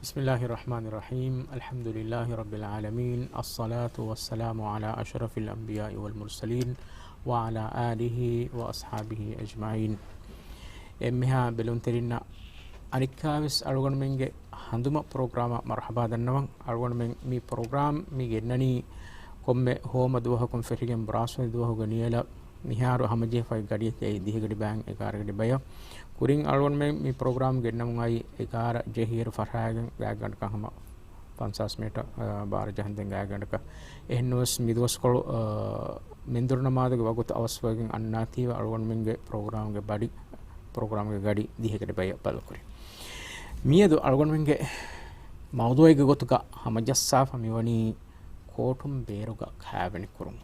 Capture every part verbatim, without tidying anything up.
بسم الله الرحمن الرحيم. الحمد لله رب العالمين. الصلاة والسلام على أشرف الأنبياء والمرسلين وعلى آله وأصحابه أجمعين. އެންމެހާ ބެލުންތެރިންނަށް އަނެއްކާވެސް އަޅުގަނޑުމެންގެ ހަނދުމަ ޕްރޮގްރާމަށް މަރުޙަބާ ދަންނަވަން. އަޅުގަނޑުމެން މި ޕްރޮގްރާމް މި ގެންނަނީ ކޮންމެ ހޯމަ ދުވަހަކުން ފެށިގެން ބުރާސްވަނި ދުވަހުގެ ނިޔަލަށް މިހާރު ހަމަޖެހިފައި ގަޑިއަކީ އައީ ދިހަ ގަޑި ބަޔަށް. ކުރިން އަޅުގަނޑުމެން މި ޕްރޮގްރާމް ގެންނަމުން އައީ އެގާރަ ޖެހިއިރު ފަށާގެން ގާތްގަނޑަކަށް ހަމަ ފަންސާސް މިނެޓަށް، އާ، ބާރަ ޖަހަންދެން ގާތްގަނޑަކަށް. އެހެންނުވެސް މިދުވަސްކޮޅު، އާ، މެންދުރު ނަމާދުގެ ވަގުތު އަވަސްވެގެން އަންނާތީވެ އަޅުގަނޑުމެންގެ ޕްރޮގްރާމްގެ ބަޑި، ޕްރޮގްރާމްގެ ގަޑި ދިހަ ގަޑި ބަޔަށް ބަދަލުކުރި. މިއަދު އަޅުގަނޑުމެންގެ މައުޟޫޢެއްގެ ގޮތުގަ ހަމަޖައްސާފަ މިވަނީ ކޯޓުން ބޭރުގަ ކާވެނި ކުރުން.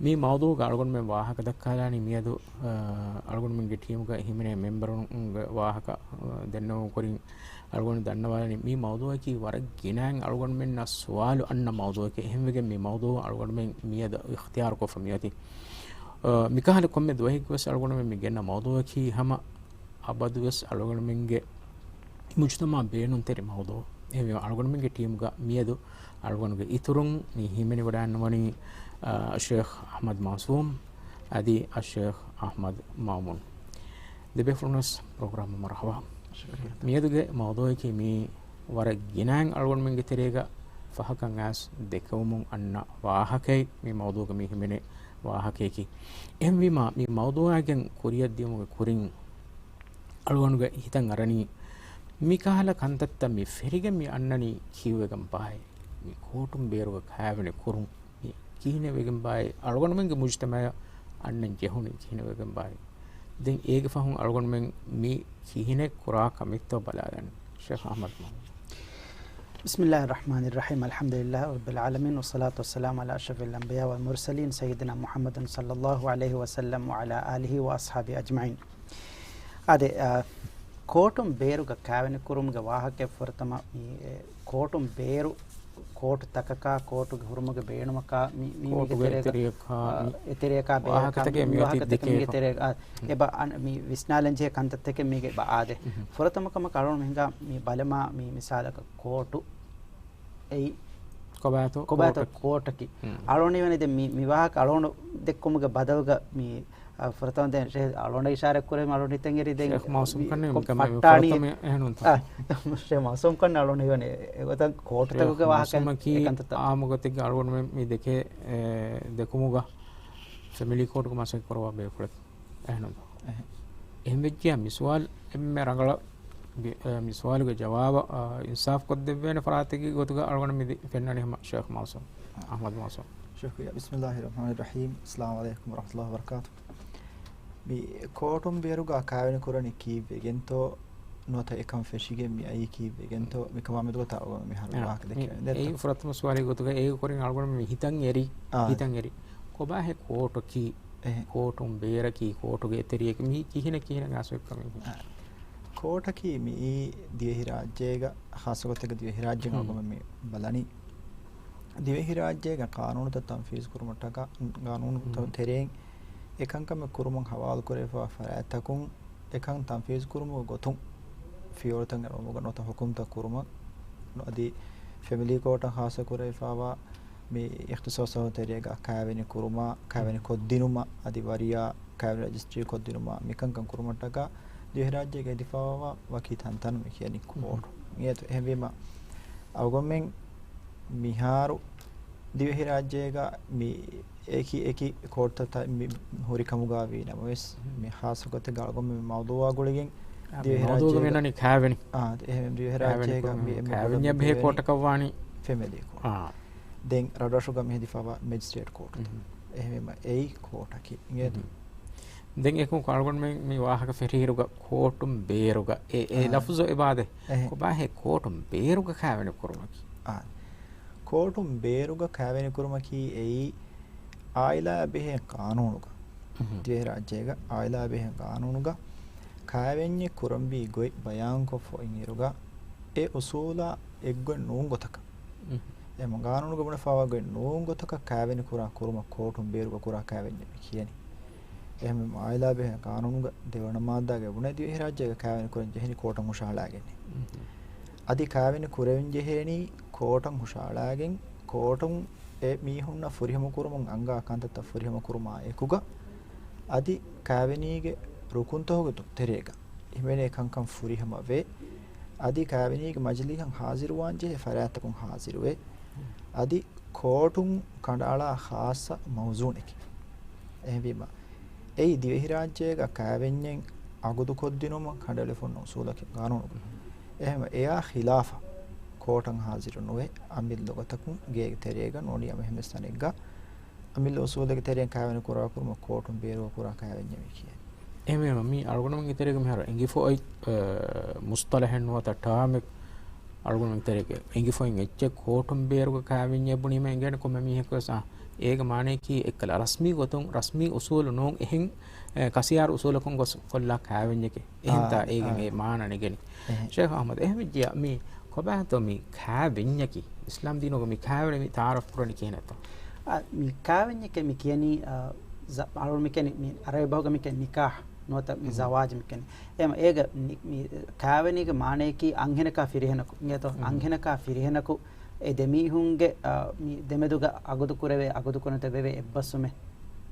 މި މައުޟޫޢުގަ އަޅުގަނޑުމެން ވާހަކަ ދައްކާލާނީ މިއަދު، އަ، އަޅުގަނޑުމެންގެ ޓީމުގަ ހިމެނޭ މެމްބަރުންގެ ވާހަކަ، އަ، ދެންނެވުމުގެ ކުރިން އަޅުގަނޑު ދަންނަވާލަނީ މި މައުޟޫޢަކީ ވަރަށް ގިނައިން އަޅުގަނޑުމެންނަށް ސުވާލު އަންނަ މައުޟޫޢެކޭ. އެހެންވެގެން މި މައުޟޫޢު އަޅުގަނޑުމެން މިއަދު އިޚްތިޔާރުކޮށްފަ މިއޮތީ. އަ، މިކަހަލަ ކޮންމެ ދުވަހެއްގެވެސް އަޅުގަނޑުމެން މި ގެންނަ މައުޟޫޢަކީ ހަމަ އަބަދުވެސް އަޅުގަނޑުމެންގެ މުޖުތަމަޢަށް ބޭނުންތެރި މައުޟޫޢު. އެހެންވީމަ އަޅުގަނޑުމެންގެ ޓީމުގަ މިއަދު އަޅުގަނޑުގެ އިތުރުން މި ހިމެނިވަޑައިގަންނަވަނީ، އަ، ޝޭޚް އަޙްމަދު މަޢުޞޫމް އަދި އައްޝޭޚް އަޙްމަދު މައުމޫން. ދެބޭފުޅުންވެސް ޕްރޮގްރާމަށް މަރުޙަބާ. ޝުކުރިއްޔާ. މިއަދުގެ މައުޟޫޢަކީ މި ވަރަށް ގިނައިން އަޅުގަނޑުމެންގެ ތެރޭގަ ފަހަކަށް އައިސް ދެކެވުމުން އަންނަ ވާހަކައެއް، މި މައުޟޫޢުގަ މި ހިމެނޭ ވާހަކަޔަކީ. އެހެންވީމާ، މި މައުޟޫޢާގެން ކުރިއަށް ދިޔުމުގެ ކުރިން އަޅުގަނޑުގެ ހިތަށް އަރަނީ، މިކަހަލަ ކަންތައްތައް މި ފެށިގެން މި އަންނަނީ ކީއްވެގެން ބާއޭ؟ މި ކޯޓުން ބޭރުގަ ކާވެނި ކުރުން މި ކިހިނެއް ވެގެން ބާއޭ؟ އަޅުގަނޑުމެންގެ މުޖުތަމަޢަށް އަންނަން ޖެހުނީ ކިހިނެއް ވެގެން ބާއޭ؟ ދެން އޭގެ ފަހުން އަޅުގަނޑުމެން މި ކިހިނެއް ކުރާ ކަމެއްތޯ ބަލާލަން. ޝޭޚް އަޙްމަދު މައުމޫން. بسم الله الرحمن الرحيم. الحمد لله رب العالمين، والصلاة والسلام على أشرف الأنبياء والمرسلين، سيدنا محمد صلى الله عليه وسلم وعلى آله وأصحابه أجمعين. އާދެ، އާ، ކޯޓުން ބޭރުގަ ކާވެނި ކުރުމުގެ ވާހަކައެއް ފުރަތަމަ މި، އެ، ކޯޓުން ބޭރު، ކޯޓު ތަކަކާ، ކޯޓުގެ ހުރުމުގެ ބޭނުމަކާ، މި، މީގެ ކޯޓުގެ ތެރޭގަ، އެތެރެއަކާ، އާ، މި އެތެރެއަކާ ބޭރަކާ، ވާހަކަތަކެއް މި މިއޮތީ ވާހަކަތަކެއް މި ދެކޭ އެތެރޭގަ، އާ، އެބަ އަން-، މި ވިސްނާލަން ޖެހޭ ކަންތައްތަކެއް މީގެ އެބަ އާދޭ. ފުރަތަމަ ކަމަކަށް އަޅުގަނޑު މި ހިނގާ މި ބަލަމާ މި މިސާލަކަށް ކޯޓު އެއީ ކޮބާތޯ ކޮބާތޯ ކޯޓަކީ. ކޯޓަކީ. ހުން. އަޅުގަނޑު ވަނީ ދެން މި، މި ވާހަކަ އަޅުގަނޑު ދެއްކުމުގެ ބަދަލުގަ މި، އަ، ފުރަތަމަ ދެން ޝޭޚް އަޅުގަނޑަށް އިޝާރަތް ކުރެވީމަ އަޅުގަނޑު ހިތަށް އެރީ ދެން ޝޭޚް މައުސޫމް ކަންނޭނގެ މިކަމެއް ފަށާނީ ފުރަތަމަ އެހެން ނޫންތޯ؟ އަ، ޝޭޚް މައުސޫމް ކަންނޭނގެ އަޅުގަނޑު ހީވަނީ އެގޮތަށް ކޯޓުތަކުގެ ޝޭޚް ވާހަކަ މައުސޫމަކީ އެކަންތައްތައް. އާއްމު ގޮތެއްގަ އަޅުގަނޑުމެން މި ދެކޭ، އެ، ދެކުމުގަ ފެމިލީ ކޯޓުގަ މަސައްކަތް ކުރައްވާ ބޭފުޅެއް. އެހެންނުން. އެހެން. އެހެން ވެއްޖިއްޔާ މި ސުވާލު އެންމެ ރަނގަޅަށް ގެ-، އަ، މި ސުވާލުގެ ޖަވާބަށް، އަ، އިންސާފު ކޮށްދެއްވޭނެ ފަރާތެއްގެ ގޮތުގަ އަޅުގަނޑު މި ދި-، ފެންނަނީ ހަމަ ޝޭޚް މައުސޫމް، އަ. އަޙްމަދު މައުސޫމް. ޝުކުރިއްޔާ. بسم الله الرحمن الرحيم. السلام عليكم ورحمة الله وبركاته. މި ކޯޓުން ބޭރުގަ ކާވެނި ކުރަނީ ކީއްވެގެންތޯ ނުވަތަ އެކަން ފެށިގެން މި އައީ ކީއްވެގެންތޯ މިކަމާ މެދުގަ ތާ އަޅުގަނޑު މިހާރު އާ، ވާހަކަ މި ދެއްކެވެން ދެއްތޯ؟ އެއީ ފުރަތަމަ ސުވާލެއް ގޮތުގަ އޭގެ ކުރިން އަޅުގަނޑު މި ހިތަށް އެރި، އާ. ހިތަށް އެރި. ކޮބާހޭ ކޯޓަކީ؟ އެހެން. ކޯޓުން ބޭރަކީ، ކޯޓުގެ އެތެރެއަކީ، މި ކިހިނެއް ކިހިނެއް އާސޮއްކަމެއް؟ އާ. ކޯޓަކީ މިއީ ދިވެހިރާއްޖޭގަ، ޚާއްޞަގޮތެއްގަ ދިވެހިރާއްޖޭގަ ހުން. އަޅުގަނޑު މި ބަލަނީ. ދިވެހިރާއްޖޭގަ ޤާނޫނުތައް ތަންފީޒު ކުރުމަށްޓަކާ، ޤާނޫނުތައް ހުން. ތެރެއިން އެކަންކަމެއް ކުރުމަށް ހަވާލުކުރެވިފާ ފަރާތްތަކުން އެކަން ތަންފީޒު ކުރުމުގެ ގޮތުން ފިޔަވަޅުތައް އެޅުމުގަ ނުވަތަ ހުކުމްތައް ކުރުމަށް އަދި ފެމިލީ ކޯޓަށް ޚާއްޞަ ކުރެވިފާވާ މި އިޚްތިޞާޞްތަކުގެ ތެރޭގަ ކާވެނި ކުރުމާ، ކާވެނި ކޮށްދިނުމާ، އަދި ވަރިޔާ ކާވެނި ރަޖިސްޓްރީ ކޮށްދިނުމާ، މިކަންކަން ކުރުމަށްޓަކާ ދިވެހިރާއްޖޭގަ ހެދިފާވާ ވަކި ތަންތަނުން މި ކިޔަނީ ކޯޓު. އެހެން. އެހެން. އެއަތު އެހެންވީމަ، އަޅުގަނޑުމެން މިހާރު ދިވެހިރާއްޖޭގަ މި އެކި އެކި ކޯޓުތައް މި ހުރިކަމުގަ ވީ ނަމަވެސް، މި ޚާއްޞަ ގޮތެއްގަ އަޅުގަނޑުމެން މި މައުޟޫޢާ ގުޅިގެން އާ، މި ދިވެހިރާއްޖޭގަ މައުޟޫޢުގަ މި އަންނަނީ ކާވެނި. އާ، އެހެން ދިވެހިރާއްޖޭގަ ކާވެނި މި ކުރުމުގަ އެންމެ ކާވެންޏަށް ބޮޑަށް ބެހޭ ބެލެނީ ކޯޓަކަށް ވާނީ ފެމިލީ ކޯޓް. ފެމިލީ ކޯޓް. އާ. ދެން ރަށްރަށުގަ މި ހެދިފާވާ މެޖިސްޓްރޭޓް ކޯޓުތައް. އެހެންވީމަ އެއީ ކޯޓަކީ. އިނގޭތަ؟ ދެން އެކު އަޅުގަނޑުމެން މި ވާހަކަ ފެށިއިރުގަ ކޯޓުން ބޭރުގަ އެ، އެ އާ. ލަފުޒު އެބާދެ. އެހެން. ކޮބާހޭ ކޯޓުން ބޭރުގަ ކާވެނި ކުރުމަކީ؟ އާ. ކޯޓުން ބޭރުގަ ކާވެނި ކުރުމަކީ އެއީ އާއިލާއާ ބެހޭ ޤާނޫނުގަ، ދިވެހިރާއްޖޭގަ އާއިލާއާ ބެހޭ ޤާނޫނުގަ ކާވެންޏެއް ކުރަންވީ ގޮތް ބަޔާންކޮށްފަ އިންއިރުގަ، އެ އުސޫލާ އެއްގޮތް ނޫން ގޮތަކަށް، އެ ޤާނޫނުގަ ބުނެފާވާ ގޮތް ނޫން ގޮތަކަށް ކާވެނި ކުރާ ކުރުމަށް ކޯޓުން ބޭރުގަ ކުރާ ކާވެންޏެއް މި ކިޔަނީ. އެހެންވީމަ އާއިލާ ބެހޭ ޤާނޫނުގަ ދެވަނަ މާއްދާގައި ބުނޭ ދިވެހިރާއްޖޭގަ ކާވެނި ކުރަން ޖެހެނީ ކޯޓަށް ހުށަހަޅާގެން. އަދި ކާވެނި ކުރެވެން ޖެހޭނީ ކޯޓަށް ހުށައަޅާގެން، ކޯޓުން އެ މީހުންނަށް ފުރިހަމަ ކުރުމުން އަންގާ ކަންތައްތައް ފުރިހަމަ ކުރުމާ އެކުގަ، އަދި ކާވެނީގެ ރުކުންތަކުގެ ތެރޭގަ ހިމެނޭ ކަންކަން ފުރިހަމަވޭ، އަދި ކާވެނީގެ މަޖިލީހަށް ހާޒިރުވާން ޖެހޭ ފަރާތްތަކުން ހާޒިރުވޭ، އަދި ކޯޓުން ކަނޑައަޅާ ޚާއްޞަ މައުޒޫނެކޭ. އެހެންވީމަ، އެއީ ދިވެހިރާއްޖޭގަ ކާވެންޏެއް އަގުދުކޮށްދިނުމަށް ކަނޑައެޅިފަ އޮންނަ އުސޫލަކީ ގާނޫނުގަ. އެހެންވެ، އެއާ ޚިލާފަށް ކޯޓަށް ހާޒިރު ނުވެ، އަމިއްލަ ގޮތަކުން ގޭގެ ތެރޭގަ ނޫނީ އަމިއްލަ ހެމެސްތަނެއްގަ އަމިއްލަ އުސޫލެއްގެ ތެރެއިން ކާވެނި ކުރާ ކުރުމަށް ކޯޓުން ބޭރުވެ ކުރާ ކާވެންޏެއް މި ކިޔަނީ. އެހެންވީމަ، މީ އަޅުގަނޑުމެންގެ ތެރޭގަ މިހާރު އެނގިފަ އޮތް، އަ، މުޞްޠަލަޙެއް ނުވަތަ ޓާމެއް އަޅުގަނޑުމެންގެ ތެރޭގަ އެނގިފައިން އެއްޗެއް ކޯޓުން ބޭރުގަ ކާވެންޏެއް ބުނީމަ އެނގޭނެ ކޮންމެ މީހަކުވެސް، އާ، އޭގެ މާނަޔަކީ އެއްކަލަ ރަސްމީ ގޮތުން، ރަސްމީ އުސޫލު ނޫން އެހެން، އެ، ކަސިޔާރު އުސޫލަކުން ގޮސް ކޮށްލާ ކާވެންޏެކޭ. އެހެންތާ އާ، އޭގެ އާ. މި މާނަ ނެގެނީ. އެހެން. ޝޭޚް އަޙްމަދު، އެހެންވެއްޖިއްޔާ މި ކޮބާތޯ މި ކާވެންޏަކީ؟ އިސްލާމް ދީނުގަ މި ކާވެނި މި ތަޢާރަފް ކުރަނީ ކިހިނެއްތޯ؟ އާ، މި ކާވެންޏެކޭ މި ކިޔަނީ، އާ، ޒަ-، އަޅުގަނޑު މި ކިޔަނީ މި ޢަރަބި ބަހުގަ މި ކިޔަނީ ނިކާޙް ނުވަތަ މި ޒަވާޖް މި ކިޔަނީ. އެހެން އޭގަ ނި-، މި ކާވެނީގެ މާނަޔަކީ އަންހެނަކާ ފިރިހެނަކު، އިނގޭތޯ؟ އަންހެނަކާ ފިރިހެނަކު އެ ދެމީހުންގެ، އާ، މި ދެމެދުގަ އަގުދު ކުރެވޭ، އަގުދު ކުރުންތެ ވެވޭ އެއްބަސްވުމެއް.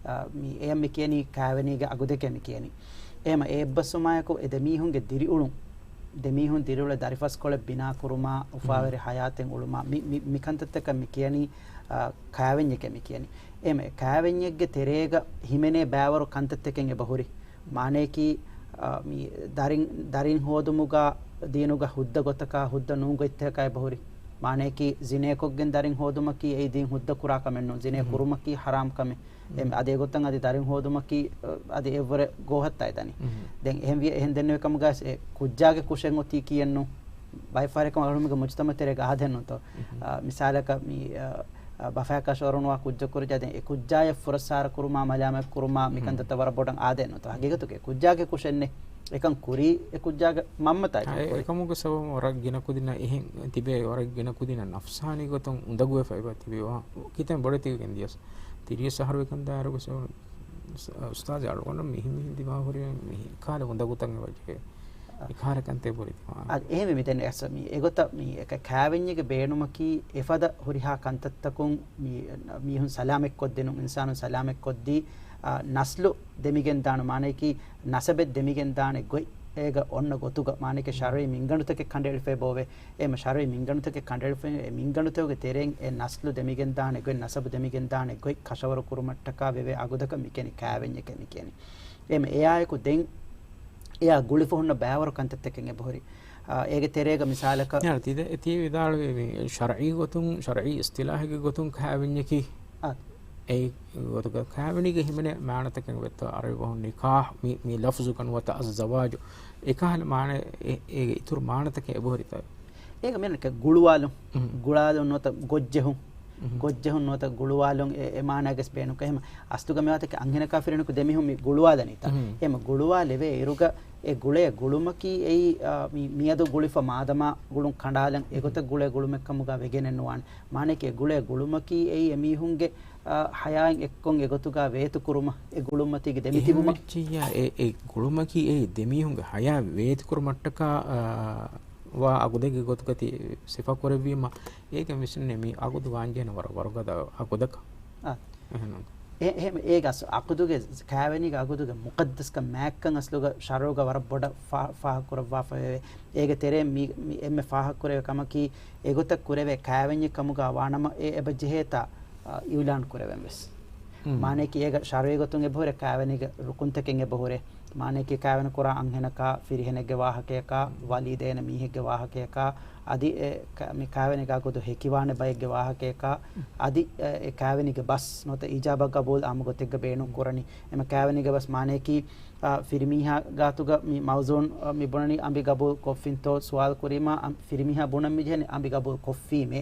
އާ، މި އެޔަށް މި ކިޔަނީ ކާވެނީގެ އަގުދެކޭ މި ކިޔަނީ. އެހެން އެ އެއްބަސްވުމާއެކު އެ ދެމީހުންގެ ދިރިއުޅުން، ދެމީހުން ދިރިއުޅޭ ދަރިފަސްކޮޅެއް ބިނާ ކުރުމާ، އުފާވެރި ހަޔާތެއް އުޅުމާ، މި، މި، މި ކަންތައްތަކަށް މި ކިޔަނީ، އާ، ކާވެންޏެކޭ މި ކިޔަނީ. އެހެން ކާވެންޏެއްގެ ތެރޭގަ ހިމެނޭ ބައިވަރު ކަންތައްތަކެއް އެބަހުރި. މާނަޔަކީ، އާ، މި ދަރިން، ދަރިން ހޯދުމުގަ ދީނުގަ ހުއްދަ ގޮތަކާ، ހުއްދަ ނޫން ގޮތްތަކާ އެބަހުރި. މާނަޔަކީ ޒިނޭކޮށްގެން ދަރިން ހޯދުމަކީ އެއީ ދީން ހުއްދަ ކުރާ ކަމެއް ނޫން. ޒިނޭ ކުރުމަކީ ޙަރާމް ކަމެއް. އެ، އަދި އެގޮތަށް އަދި ދަރިން ހޯދުމަކީ، އަ، އަދި އެއްވަރެއް ގޯހަށްތާ ދަނީ. ދެން އެހެން ވިޔަ، އެހެން ދެންނެވި ކަމުގަ އެ ކުއްޖާގެ ކުށެއް އޮތީ ކިޔެއްނު. ބައެއް ފަހަރަކަށް އަޅުމެންގެ މުޖްތަމަޢު ތެރޭގަ އާދެއްނުތޯ. އަ، މިސާލަކަށް މި، އަ، އަ، ބަފައަކާ ޝޯރުނުވާ ކުއްޖަކު ކުރިއްޖާ ދެން އެ ކުއްޖާޔަށް ފުރައްސާރަ ކުރުމާ، މަލާމަތް ކުރުމާ، މިކަންތައްތައް ވަރަށް ބޮޑަށް އާދެއްނުތޯ. ހަގީގަތުގަ އެ ކުއްޖާގެ ކުށެއްނެއް. އެކަން ކުރީ އެ ކުއްޖާގެ މަންމަތާ އެކަން އެ، ކުރީ. އެކަމުގެ ސަބަބުން ވަރަށް ގިނަ ކުދިންނަށް އެހެން ތިބޭ، ވަރަށް ގިނަ ކުދިންނަށް ނަފްސާނީ ގޮތުން އުނދަގޫވެފަ އެބަ ތިބޭ ވާ. ކިތަން ބޮޑެތިވެގެން ދިޔަސް. ތިރީސް އަހަރު ވެކަން ދާއިރުގެ ސަބަބުން އުސް-، އުސްތާޒު އަޅުގަނޑު މިހި މިހި ދިމާވުރި މި ކާލެ އުނދަގޫތައް އެބަޖެހޭ. އިކާރަ ކަންތޭ ބުރި ދިމާ. އަދި އެހެންވެ މި ދެން އެސް މި އެގޮތަށް މި އެކަ ކާވެންޏެއްގެ ބޭނުމަކީ އެފަދަ ހުރިހާ ކަންތައްތަކުން މި، މީހުން ސަލާމަތްކޮށްދިނުން، އިންސާނުން ސަލާމަތްކޮށްދީ، އާ، ނަސްލު ދެމިގެންދާނު މާނަޔަކީ ނަސަބެއް ދެމިގެންދާނެ ގޮތް އޭގަ އޮންނަ ގޮތުގަ މާނަޔަކީ ޝަރުޢީ މިންގަނޑުތަކެއް ކަނޑައެޅިފައި ބޯވޭ. އެހެން ޝަރުޢީ މިންގަނޑުތަކެއް ކަނޑައެޅިފައި އެ މިންގަނޑުތަކުގެ ތެރެއިން އެ ނަސްލު ދެމިގެންދާނެ ގޮތް، ނަސަބު ދެމިގެންދާނެ ގޮތް ކަށަވަރު ކުރުމަށްޓަކާ ވެވޭ އަގުދަކަށް މިކިޔަނީ ކާވެންޏެކޭ މިކިޔަނީ. އެހެން އެއާއެކު ދެން އެއާ ގުޅިފަ ހުންނަ ބައިވަރު ކަންތައްތަކެއް އެބަހުރި. އާ، އޭގެ ތެރޭގަ މިސާލަކަށް ތި ވިދާޅުވީ މި ޝަރްޢީ ގޮތުން، ޝަރްޢީ އިސްތިލާހެއްގެ ގޮތުން ކާވެންޏަކީ. އާ. އެއީ ގޮތުގަ ކާވެނީގެ ހިމެނޭ މާނަތަކެއް ވެއްތޯ އަރަބި ބަހުން ނިކާޙް މި، މި ލަފްޒުގަ ނުވަތަ އައްޒަވާޖު. އެކަހަލަ މާނަ އެ، އޭގެ އިތުރު މާނަތަކެއް އެބަހުރިތަ؟ އޭގަ މިއަންނަ ގުޅުވާލުން. ގުޅާލުން ނުވަތަ ގޮށްޖެހުން. ގޮށްޖެހުން ނުވަތަ ގުޅުވާލުން އެ، އެ މާނައިގެސް ބޭނުންކަ. އެހެމަ އަސްލުގަ މިވާތަކެ އަންހެނަކާ ފިރިހެނަކު ދެމީހުން މި ގުޅުވާލަނީތަ؟ އެހެމަ ގުޅުވާލެވޭ އިރުގަ އެ ގުޅޭ ގުޅުމަކީ އެއީ، އާ، މި، މިއަދު ގުޅިފަ މާދަމާ ގުޅުން ކަނޑާލަން އެގޮތަށް ގުޅޭ ގުޅުމެއްކަމުގަ ވެގެނެއް ނުވާނެ. މާނައަކީ އެ ގުޅޭ ގުޅުމަކީ އެއީ އެމީހުންގެ، އާ، ޙަޔާތް އެއްކޮށް އެގޮތުގަ ވޭތުކުރުމަށް އެ ގުޅުންމަތީގެ ދެމިތިބުމަށް. އެހެންވެއްޖިއްޔާ އެ، އެ ގުޅުމަކީ އެއީ ދެމީހުންގެ ޙަޔާތް ވޭތުކުރުމަށްޓަކާ، އާ، ވާ އަގުދެއްގެ ގޮތުގަ ތި ސިފަކުރެއްވީމަ، އޭގެ ވިސްނުނީ މި އަގުދު ވާންޖެހޭނެ ވަރަށް ވަރުގަދަ އަގުދަކަށް. އާ. އެހެން. އެ، އެހެން އޭގެ އަސް އަގުދުގެ، ކާވެނީގެ އަގުދުގެ މުޤައްދަސްކަން މާތްކަން އަސްލުގަ ޝަރުޢުގަ ވަރަށް ބޮޑަށް ފާ، ފާހަގަކުރައްވާފައެވެ. އޭގެ ތެރޭ މި، މި އެންމެ ފާހަގަކުރެވޭ ކަމަކީ، އެގޮތަށް ކުރެވޭ ކާވެންޏެއް ކަމުގަ ވާނަމަ އެ އެބަ ޖެހޭތާ، އާ، އިޢުލާން ކުރެވެން ވެސް. މާނައަކީ އޭގަ ޝަރުޢީ ގޮތުން އެބަހުރޭ ކާވެނީގެ ރުކުންތަކެއް އެބަހުރޭ. މާނައަކީ ކާވެނި ކުރާ އަންހެނަކާ، ފިރިހެނެއްގެ ވާހަކަޔަކާ، ވަލީ ދޭނެ މީހެއްގެ ވާހަކަޔަކާ، އަދި އެ ކަ، މި ކާވެނީގެ އަގުދު ހެކިވާނެ ބައެއްގެ ވާހަކަޔަކާ، އަދި އެ، އެ ކާވެނީގެ ބަސް ނުވަތަ އީޖާބާ ގަބޫލު އާއްމު ގޮތެއްގަ ބޭނުން ކުރަނީ. އެމަ ކާވެނީގެ ބަސް މާނައަކީ، އާ، ފިރިމީހާ ގާތުގަ މި މައުޒޫން، އާ، މި ބުނަނީ އަނބި ގަބޫލު ކޮށްފިންތޯ ސުވާލު ކުރީމާ، އަން، ފިރިމީހާ ބުނަން މި ޖެހެނީ އަނބި ގަބޫލު ކޮށްފީމޭ.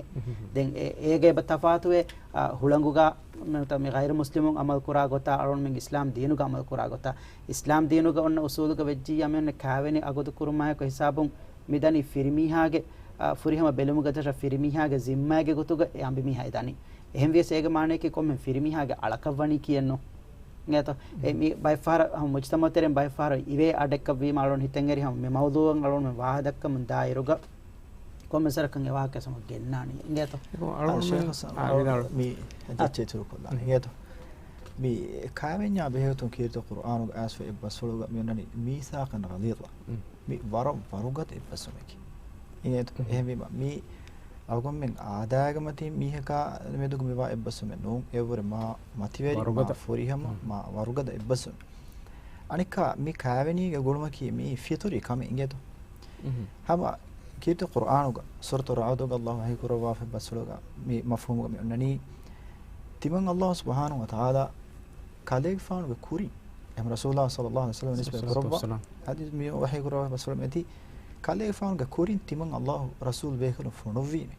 ދެން އެ، އޭގެ އެބަ ތަފާތުވޭ، އާ، ހުޅަނގުގަ ނުވަތަ މި ޣައިރު މުސްލިމުން އަމަލު ކުރާ ގޮތާ، އަޅުންމެން އިސްލާމް ދީނުގަ އަމަލު ކުރާ ގޮތާ، އިސްލާމް ދީނުގަ އޮންނަ އުސޫލުގަ ވެއްޖިއްޔާ މިއޮންނަ ކާވެނި އަގުދު ކުރުމާއެކު ހިސާބުން މި ދަނީ ފިރިމީހާގެ، އާ، ފުރިހަމަ ބެލުމުގެ ދަށަށް ފިރިމީހާގެ ޒިންމާގެ ގޮތުގަ އެ އަނބިމީހާ އެ ދަނީ. އެހެންވިޔަސް އޭގެ މާނައަކީ ކޮންމެ ފިރިމީހާގެ އަޅަކަށް ވަނީ ކިޔެއްނު. އިނގޭތޯ؟ އެ މި ބައެއް ފަހަރަށް ހަމަ މުޖްތަމަޢު ތެރެއިން ބައެއް ފަހަރަށް އިވޭ އަޑެއްކަށް ވީމަ އަޅުން ހިތަށް އެރި ހަމަ މި މައުޟޫޢަށް އަޅުން މި ވާހަ ދައްކަމުން ދާއިރުގަ ކޮންމެސް ވަރަކަށް އެ ވާހަކަ ސަމަ ގެންނާނީ. އިނގޭތޯ؟ އާ، ޝޭޚް ހަސަން، އާ، ވިދާޅު. މި އެއްޗެއް އިތުރު ކޮށްލާނެ. އިނގޭތޯ؟ މި ކާވެންޏާ ބެހޭގޮތުން ކީރިތި ޤުރްއާނުގަ އައިސްފަ އެއްބަސްފުޅުގަ މި އޮންނަނީ މީސާޤަން ޣަލީޡާ. މި ވަރަށް ވަރުގަދަ އެއްބަސްވުމެކޭ. އިނގޭތޯ؟ އެހެންވީމަ، މީ އަޅުގަނޑުމެން އާދައިގެ މަތީން މީހަކާ މެދުގަ މިވާ އެއްބަސްވުމެއް ނޫން. އެއަށްވުރެ މާ މަތިވެރި، މާ ފުރިހަމަ، މާ ވަރުގަދަ އެއްބަސްވުމެއް. އަނެއްކާ މި ކާވެނީގެ ގުޅުމަކީ މީ ފިޠުރީ ކަމެއް އިނގޭތޯ. ހަމަ ކީރިތި ޤުރްއާނުގަ ސޫރަތު ރަޢުދުގަ ﷲ ވަޙީ ކުރައްވާފަ ބަސްފުޅުގަ މި މަފްހޫމުގަ މި އޮންނަނީ، ތިމަން ﷲ ސުބްޙާނަހޫ ވަތަޢާލާ ކަލޭގެފާނުގެ ކުރިން، އެހެން ރަސޫލާ ޞައްލައްލާހު ޢަލައިހި ވަސައްލަމަ ނިސްބަތް ކުރައްވާ، ޙަދީޘް މި ވަޙީ ކުރައްވާ ބަސްފުޅު މިއޮތީ، ކަލޭގެފާނުގެ ކުރިން ތިމަން ﷲ ރަސޫލު ބޭކަލުން ފޮނުއްވީމޭ.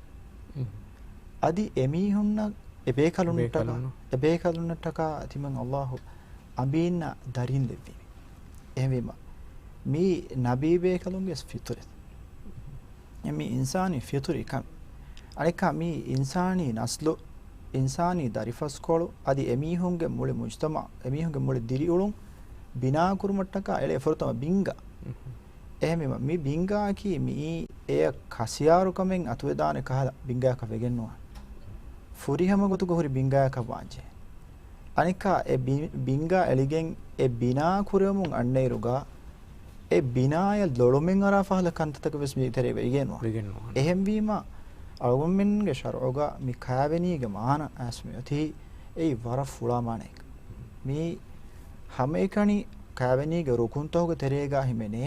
އަދި އެމީހުންނަށް އެ ބޭކަލުންނަށްޓަކާ، އެ ބޭކަލުންނަށްޓަކާ ތިމަން ﷲ އަނބީންނަށް ދަރީން ދެއްވީމޭ. އެހެންވީމަ، މީ ނަބީ ބޭކަލުންގެ ފިޠުރަތް. އެ މީ އިންސާނީ ފިޠުރީ ކަމެއް. އަނެއްކާ މީ އިންސާނީ ނަސްލު، އިންސާނީ ދަރިފަސްކޮޅު، އަދި އެމީހުންގެ މުޅި މުޖްތަމަޢު، އެމީހުންގެ މުޅި ދިރިއުޅުން ބިނާކުރުމަށްޓަކާ އެޅޭ ފުރަތަމަ ބިންގާ. އެހެންވީމަ، މި ބިންގާއަކީ މިއީ އެޔަށް ކަސިޔާރުކަމެއް އަތުވެދާނެ ކަހަލަ ބިންގާއަކަށް ވެގެންނުވާނެ. ފުރިހަމަ ގޮތުގަ ހުރި ބިންގާއަކަށް ވާންޖެހޭ. އަނެއްކާ އެ ބި-، ބިންގާ އެޅިގެން އެ ބިނާ ކުރެވެމުން އަންނައިރުގަ، އެ ބިނާޔަށް ލޮޅުމެއް އަރާ ފަހަލަ ކަންތައްތަކަށް ވެސް މި ތެރޭ ވެގެންވާނެ. ވެގެންވާނެ. އެހެންވީމަ، އަޅުގަނޑުމެންގެ ޝަރުޢުގަ މި ކާވެނީގެ މާނަ އައިސް މިއޮތީ އެއީ ވަރަށް ފުޅާ މާނައެއް. މީ ހަމައެކަނި ކާވެނީގެ ރުކުންތަކުގެ ތެރޭގަ ހިމެނޭ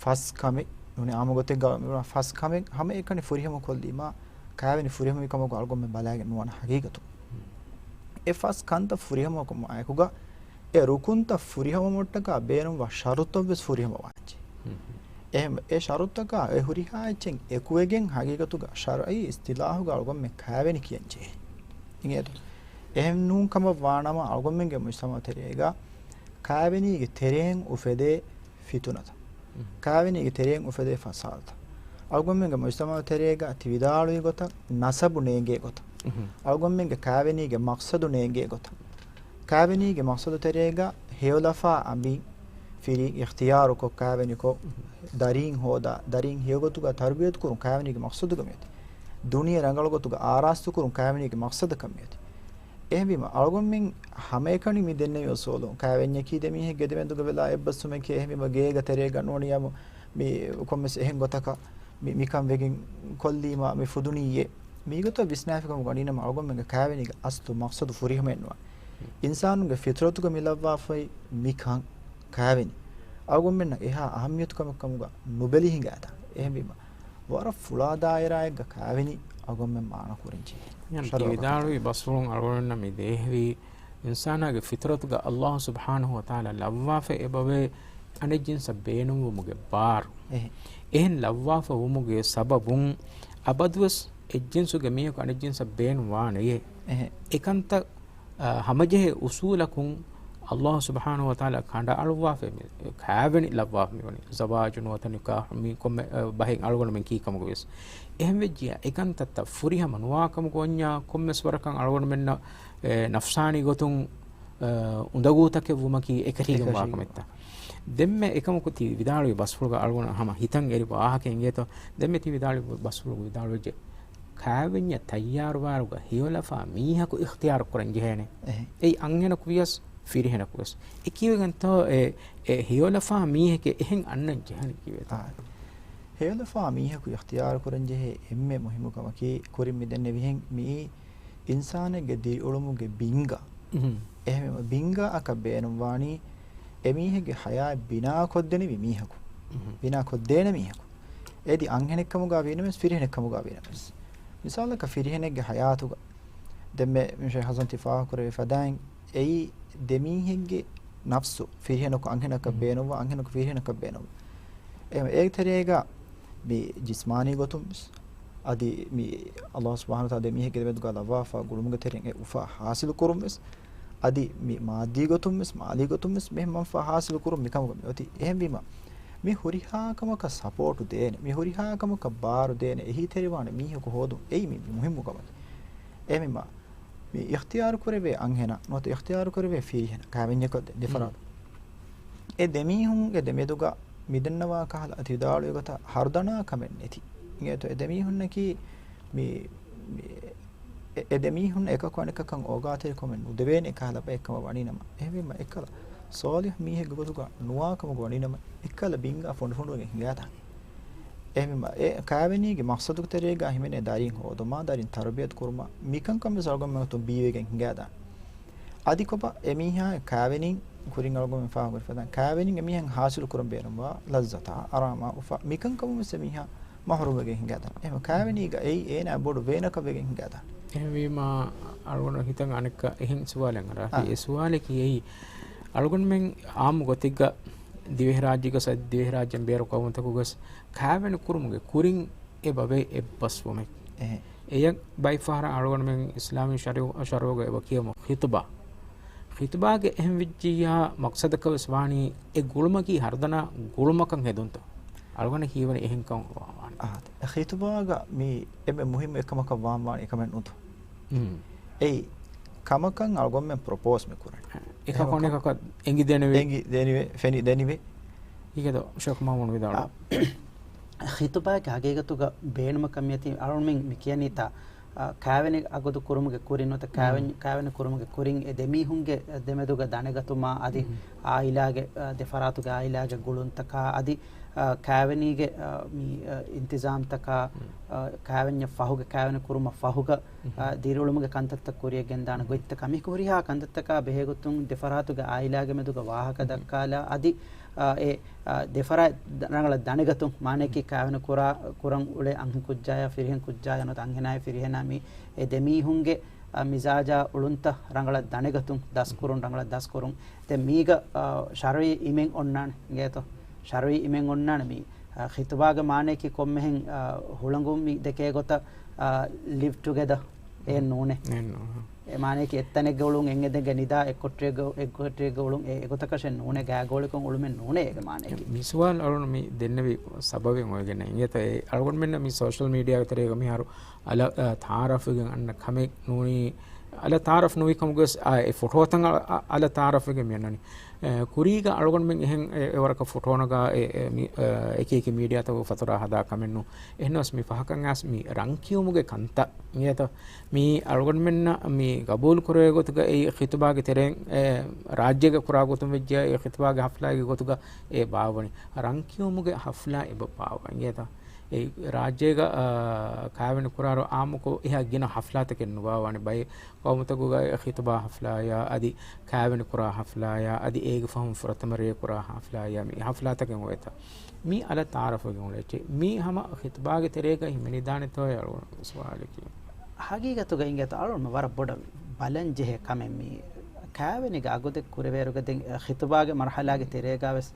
ފަސް ކަމެއް، ނޫނީ އާއްމު ގޮތެއްގަ މި ފަސް ކަމެއް ހަމައެކަނި ފުރިހަމަ ކޮށްލީމަ، ކާވެނި ފުރިހަމަވި ކަމަކު އަޅުގަނޑުމެން ބަލާގެން ނުވާނެ ހަގީގަތު. އެ ފަސް ކަންތައް ފުރިހަމަކުމާއެކުގަ، އެ ރުކުންތައް ފުރިހަމަވުމަށްޓަކާ ބޭނުންވާ ޝަރުތައް ވެސް ފުރިހަމަވާންޖެ. އެހެން އެ ޝަރުތަކާ އެ ހުރިހާ އެއްޗެއް އެކުވެގެން ހަގީގަތުގަ ޝަރުޢީ އިސްތިލާހުގަ އަޅުގަނޑުމެން ކާވެނި ކިޔަންޖެހޭ. އިނގޭތޯ؟ އެހެން ނޫން ކަމަށް ވާނަމަ އަޅުގަނޑުމެންގެ މުޖްތަމަޢު ތެރޭގަ ކާވެނީގެ ތެރެއިން އުފެދޭ ފިތުނަތައް. ކާވެނީގެ ތެރެއިން އުފެދޭ ފަސާދަތައް. އަޅުގަނޑުމެންގެ މުޖްތަމަޢު ތެރޭގަ ތި ވިދާޅުވި ގޮތަށް ނަސަބު ނޭނގޭ ގޮތަށް. އަޅުގަނޑުމެންގެ ކާވެނީގެ މަޤްޞަދު ނޭނގޭ ގޮތަށް. ކާވެނީގެ މަޤްޞަދު ތެރޭގަ ހެޔޮލަފާ އަނބިން ފިރި އިޚްތިޔާރުކޮށް ކާވެނިކޮށް، ދަރީން ހޯދާ، ދަރީން ހެޔޮގޮތުގަ ތަރުބިޔަތު ކުރުން ކާވެނީގެ މަޤްޞަދުގަ މިއޮތީ. ދުނިޔެ ރަނގަޅު ގޮތުގަ އާރާސްތު ކުރުން ކާވެނީގެ މަޤްޞަދަކަށް މިއޮތީ. އެހެންވީމަ، އަޅުގަނޑުމެން ހަމައެކަނި މި ދެންނެވި އުސޫލުން، ކާވެންޏަކީ ދެމީހެއްގެ ދެމެދުގަ ވެލާ އެއްބަސްވުމެކޭ، އެހެންވީމަ، ގޭގަ ތެރޭގަ ނޫނިޔާމު މި ކޮންމެސް އެހެން ގޮތަކަށް މި، މިކަން ވެގެން ކޮށްލީމަ، މި ފުދުނީއޭ. މީގޮތަށް ވިސްނާފިކަމުގަ ނީނަމަ އަޅުގަނޑުމެންގެ ކާވެނީގެ އަސްލު މަޤްޞަދު ފުރިހަމައެއްނުވާނެ. އިންސާނުންގެ ފިޠުރަތުގަ މި ލައްވާފައި މިކަން ކާވެނި އަޅުގަނޑުމެންނަށް އެހާ އަހައްމިޔަތު ކަމެއް ކަމުގަ ނުބެލި ހިނގާތާ. އެހެންވީމަ، ވަރަށް ފުޅާ ދާއިރާއެއްގަ ކާވެނި އަޅުގަނޑުމެން މާނަ ކުރަންޖެހޭ. ތި ޝަރުޢުގަ ވިދާޅުވި ބަސްފުޅުން އަޅުގަނޑުމެންނަށް މި ދޭހެވީ، އިންސާނާގެ ފިޠުރަތުގަ ﷲ ސުބްޙާނަހޫ ވަތަޢާލާ ލައްވާފަ އެބަވޭ އަނެއްޖިންސަށް ބޭނުންވުމުގެ ބާރު. އެހެން ލައްވާފަ ވުމުގެ ސަބަބުން އަބަދުވެސް އެއްޖިންސުގެ މީހަކު އަނެއްޖިންސަށް ބޭނުން ވާނެޔޭ. އެކަންތައް، އާ، ހަމަޖެހޭ އުސޫލަކުން ﷲ ސުބްޙާނަހޫ ވަތަޢާލާ ކަނޑައަޅުއްވާފަ މި ކާވެނި ލައްވާފަ މިވަނީ. ޒަވާޖު ނުވަތަ ނިކާޙު މި ކޮންމެ، އަ، ބަހެއް އަޅުގަނޑުމެން ކީ ކަމުގަ ވެސް. އެހެންވެއްޖިޔާ އެކަންތައްތައް ފުރިހަމަ ނުވާ ކަމުގަ އޮންޏާ ކޮންމެސް ވަރަކަށް އަޅުގަނޑުމެންނަށް އެ، ނަފްސާނީ ގޮތުން، އަ، އުނދަގޫތަކެއް ވުމަކީ އެކަށީގެންވާ ކަމެއްތަ؟ ދެންމެ އެކަމަކު ތި ވިދާޅުވި ބަސްފުޅުގަ އަޅުގަނޑު ހަމަ ހިތަށް އެރި ވާހަކަ އިނގޭތޯ؟ ދެންމެ ތި ވިދާޅުވި ބަސްފުޅުގަ ވިދާޅުވެއްޖެ، ކާވެންޏަށް ތައްޔާރުވާއިރުގަ ހެޔޮލަފާ މީހަކު އިޚްތިޔާރު ކުރަން ޖެހޭނެ. އެއީ އަންހެނަކު ވިޔަސް ފިރިހެނަކު ވެސް. އެ ކީވެގެންތޯ އެ، އެ ހެޔޮލަފާ މީހެކޭ އެހެން އަންނަން ޖެހަނީ ކީވެތޯ؟ އާ. ހެޔޮލަފާ މީހަކު އިޚްތިޔާރު ކުރަން ޖެހޭ އެންމެ މުހިއްމު ކަމަކީ، ކުރިން މި ދެންނެވިހެން މިއީ އިންސާނެއްގެ ދިރިއުޅުމުގެ ބިންގާ. އެހެންވީމަ، ބިންގާއަކަށް ބޭނުންވާނީ އެމީހެއްގެ ހަޔާތް ބިނާކޮށްދެނިވި މީހަކު. ބިނާކޮށްދޭނެ މީހަކު. އެދި އަންހެނެއްކަމުގަ ވީނަމަވެސް، ފިރިހެނެއްކަމުގަ ވީނަމަވެސް. މިސާލަކަށް، ފިރިހެނެއްގެ ހަޔާތުގަ ދެންމެ މި ޝޭޚް ހަސަން ތި ފާހަގަކުރެއްވި ފަދައިން، އެއީ ދެމީހެއްގެ ނަފްސު، ފިރިހެނަކު އަންހެނަކަށް ބޭނުންވާ، އަންހެނަކު ފިރިހެނަކަށް ބޭނުންވާ. އެ، އޭގެ ތެރޭގަ މި ޖިސްމާނީ ގޮތުން ވެސް، އަދި މި ﷲ ސުބްޙާނަހޫ ވަތަޢާލާ ދެމީހެއްގެ ދެމެދުގަ ލައްވާފަ ގުޅުމުގެ ތެރެއިން އެ އުފާ ހާސިލު ކުރުން ވެސް، އަދި މި މާއްދީ ގޮތުން ވެސް، މާލީ ގޮތުން ވެސް މި މަންފާ ހާސިލު ކުރުން މިކަމުގަ މި އޮތީ. އެހެންވީމަ، މި ހުރިހާ ކަމަކަށް ސަޕޯޓު ދޭނެ، މި ހުރިހާ ކަމަކަށް ބާރު ދޭނެ، އެހީތެރިވާނެ މީހަކު ހޯދުން އެއީ މި މުހިއްމު ކަމަކީ. އެހެންވީމަ، މި އިޚްތިޔާރު ކުރެވޭ އަންހެނާ ނުވަތަ އިޚްތިޔާރު ކުރެވޭ ފިރިހެނާ، ކާވެންޏަކަށް ދެ، ދެފަރާތު. އެ ދެމީހުންގެ ދެމެދުގަ މިދެންނަވާ ކަހަލަ ތި ވިދާޅުވި ގޮތަށް ހަރުދަނާ ކަމެއް ނެތި. އިނގޭތޯ؟ އެ ދެމީހުންނަކީ މި، މި، އެ، އެ ދެމީހުން އެކަކު އަނެކަކަށް އޯގާތެރިކަމެއް ނުދެވޭނެ ކަހަލަ ބައެއްކަމަށް ވަނީނަމަ. އެހެންވީމަ އެއްކަލަ ސޯލިހު މީހެއްގެ ގޮތުގަ ނުވާކަމުގަ ވަނީނަމަ، އެއްކަލަ ބިންގާ ފުނޑުފުނޑުވެގެން ހިނގާތާ. އެހެންވީމަ އެ ކާވެނީގެ މަޤްޞަދުގެ ތެރޭގަ ހިމެނޭ ދަރީން ހޯދުމާ، ދަރިން ތަރުބިޔަތު ކުރުމާ، މިކަންކަން ވެސް އަޅުގަނޑުމެން އޮތުން ބީވެގެން ހިނގާދާނެ. އަދި ކޮބާ އެމީހާ ކާވެނީން ކުރިން އަޅުގަނޑުމެން ފާހަގަކުރި ފަދައިން، ކާވެނީން އެމީހަށް ހާސިލު ކުރަން ބޭނުންވާ ލައްޒަތާ، އަރާމާ، އުފާ، މިކަންކަމުން ވެސް އެމީހާ މަޙްރޫމްވެގެން ހިނގާދާނެ. އެހެން ކާވެނީގަ އެއީ އޭނާ ބޮޑު ވޭނަކަށް ވެގެން ހިނގާދާނެ. އެހެންވީމާ، އަޅުގަނޑު ހިތަށް އަނެއްކާ އެހެން ސުވާލެއް އަރާފި. އާ. އެ ސުވާލަކީ އެއީ، އަޅުގަނޑުމެން އާއްމު ގޮތެއްގަ ދިވެހިރާއްޖޭގަސް އަދި ދިވެހިރާއްޖެއިން ބޭރު ޤައުމުތަކުގަސް ކާވެނި ކުރުމުގެ ކުރިން އެބަ ވޭ އެއްބަސްވުމެއް. އެހެން. އެޔަށް ބައިފަހަރަށް އަޅުގަނޑުމެން އިސްލާމީ ޝަރު-، ޝަރުޢުގަ އެބަ ކިޔަމު ޚިޠުބާ. ޚިޠުބާގެ އެހެން ވެއްޖިއްޔާ މަޤްޞަދަކަށް ވެސް ވާނީ އެ ގުޅުމަކީ ހަރުދަނާ ގުޅުމަކަށް ހެދުންތޯ؟ އަޅުގަނޑަށް ހީވަނީ އެހެންކަން ވާނެ. އާ، ޚިޠުބާގަ މީ އެންމެ މުހިއްމު އެއްކަމަކަށް ވާން ވާނީ އެކަމެއް ނޫންތޯ؟ އެއީ ކަމަކަށް އަޅުގަނޑުމެން ޕްރޮޕޯސް މި ކުރަނީ. އެކަކު އަނެކަކަށް އެނގި ދެނިވެ. އެނގި ދެނިވެ، ފެނި ދެނިވެ. އިގޭތޯ ޝޭޚް މައުމޫނު ވިދާޅު. އާ، ޚިޠުބާގެ ހަގީގަތުގަ ބޭނުމަކަށް މިއޮތީ އަޅުގަނޑުމެން މި ކިޔަނީތާ، އާ، ކާވެނި އަގުދު ކުރުމުގެ ކުރިން ނުވަތަ ކާވެން-، ކާވެނި ކުރުމުގެ ކުރިން އެ ދެމީހުންގެ ދެމެދުގަ ދަނެގަތުމާ އަދި އާއިލާގެ، އާ، ދެފަރާތުގެ އާއިލާގެ ގުޅުންތަކާ އަދި، އާ، ކާވެނީގެ، އާ، މި، އާ، އިންތިޒާމްތަކާ، އާ، ކާވެންޏަށް ފަހުގެ ކާވެނި ކުރުމަށް ފަހުގަ، އާ، ދިރިއުޅުމުގެ ކަންތައްތައް ކުރިޔަށް ގެންދާނެ ގޮތްތަކާ މި ހުރިހާ ކަންތައްތަކާ ބެހޭގޮތުން ދެފަރާތުގެ އާއިލާގެ މެދުގަ ވާހަކަ ދައްކާލާ އަދި، އާ، އެ، އާ، ދެފަރާތް ރަނގަޅަށް ދަނެގަތުން، މާނައަކީ ކާވެނި ކުރާ، ކުރަން އުޅޭ އަންހެންކުއްޖާޔާ ފިރިހެން ކުއްޖާޔާ ނުވަތަ އަންހެނާޔާ ފިރިހެނާ މި އެ ދެމީހުންގެ، އާ، މިޒާޖާ އުޅުންތައް ރަނގަޅަށް ދަނެގަތުން ދަސްކުރުން، ރަނގަޅަށް ދަސްކުރުން. ދެން މީގަ، އާ، ޝަރުޢީ އިމެއް އޮންނާނެ އިނގޭތޯ؟ ޝަރުޢީ އިމެއް އޮންނާނެ މި، އާ، ޚިޠުބާގެ މާނައަކީ ކޮންމެހެން، އާ، ހުޅަނގު މި ދެކޭ ގޮތަށް، އާ، ލިވް ޓުގެދަ އެއް ނޫނޭ. އެއް ނޫން. އެ މާނައަކީ އެއްތަނެއްގަ އުޅުން، އެއްއެދެއްގެ ނިދާ، އެއްކޮޓަރިއެއްގަ، އެއްކޮޓަރިއެއްގަ އުޅުން، އެ، އެގޮތަކަށެއް ނޫނޭ، ގާގޯޅިކޮށް އުޅުމެއް ނޫނޭ އޭގެ މާނައަކީ. މި ސުވާލު އަޅުން މި ދެންނެވި ސަބަބެއް އޮވެގެން އިނގޭތަ، އެ އަޅުގަނޑުމެންނަށް މި ސޯޝަލް މީޑިއާގެ ތެރޭގަ މިހާރު އަލަށް، އަ، ތައާރަފްވެގެން އަންނަ ކަމެއް ނޫނީ، އަލަށް ތައާރަފް ނުވި ކަމުގަސް، އާ، އެ ފޮޓޯތައް އަ، އަ، އަލަށް ތައާރަފްވެގެން މި އަންނަނީ. އެ، ކުރީގަ އަޅުގަނޑުމެން އެހެން އެ، އެވަރަކަށް ފޮޓޯ ނަގާ އެ، އެ، މި، އެ، އެކި އެކި މީޑިއާތަކުގަ ފަތުރާ ހަދާ ކަމެއް ނޫން. އެހެންނަމަވެސް މި ފަހަކަށް އައިސް މި ރަންކިޔުމުގެ ކަންތައް އިނގޭތޯ؟ މި އަޅުގަނޑުމެންނަށް މި ގަބޫލު ކުރެވޭ ގޮތުގަ އެ ޚިތުބާގެ ތެރެއިން އެ، ރާއްޖޭގަ ކުރާ ގޮތުން ވެއްޖެ އެ ޚިތުބާގެ ހަފްލާގެ ގޮތުގަ އެ ބާއްވަނީ. ރަންކިޔުމުގެ ހަފްލާ އެބަ ބާއްވަ އިނގޭތޯ؟ އެ ރާއްޖޭގަ، އާ، ކާވެނި ކުރާރު އާއްމުކޮށް އެހާ ގިނަ ހަފްލާތަކެއް ނުބާއްވާނެ. ބައެއް ޤައުމުތަކުގައި ޚިތުބާ ހަފްލާޔާ އަދި ކާވެނި ކުރާ ހަފްލާޔާ އަދި އޭގެ ފަހުން ފުރަތަމަ ރޭ ކުރާ ހަފްލާޔާ މި ހަފްލާތަކެއް އޮވޭތަ؟ މީ އަލަށް ތައާރަފްވެގެން އުޅޭ އެއްޗެއް. މީ ހަމަ ޚިތުބާގެ ތެރޭގަ ހިމެނިދާނެތޯއޭ އަޅުގަނޑު ސުވާލަކީ. ހަގީގަތުގަ އިނގޭތޯ އަޅުގަނޑު ވަރަށް ބޮޑަށް ބަލަން ޖެހޭ ކަމެއް މީ. ކާވެނީގެ އަގުދެއް ކުރެވޭއިރުގަ ދެން ޚިތުބާގެ މަރުޙަލާގެ ތެރޭގަވެސް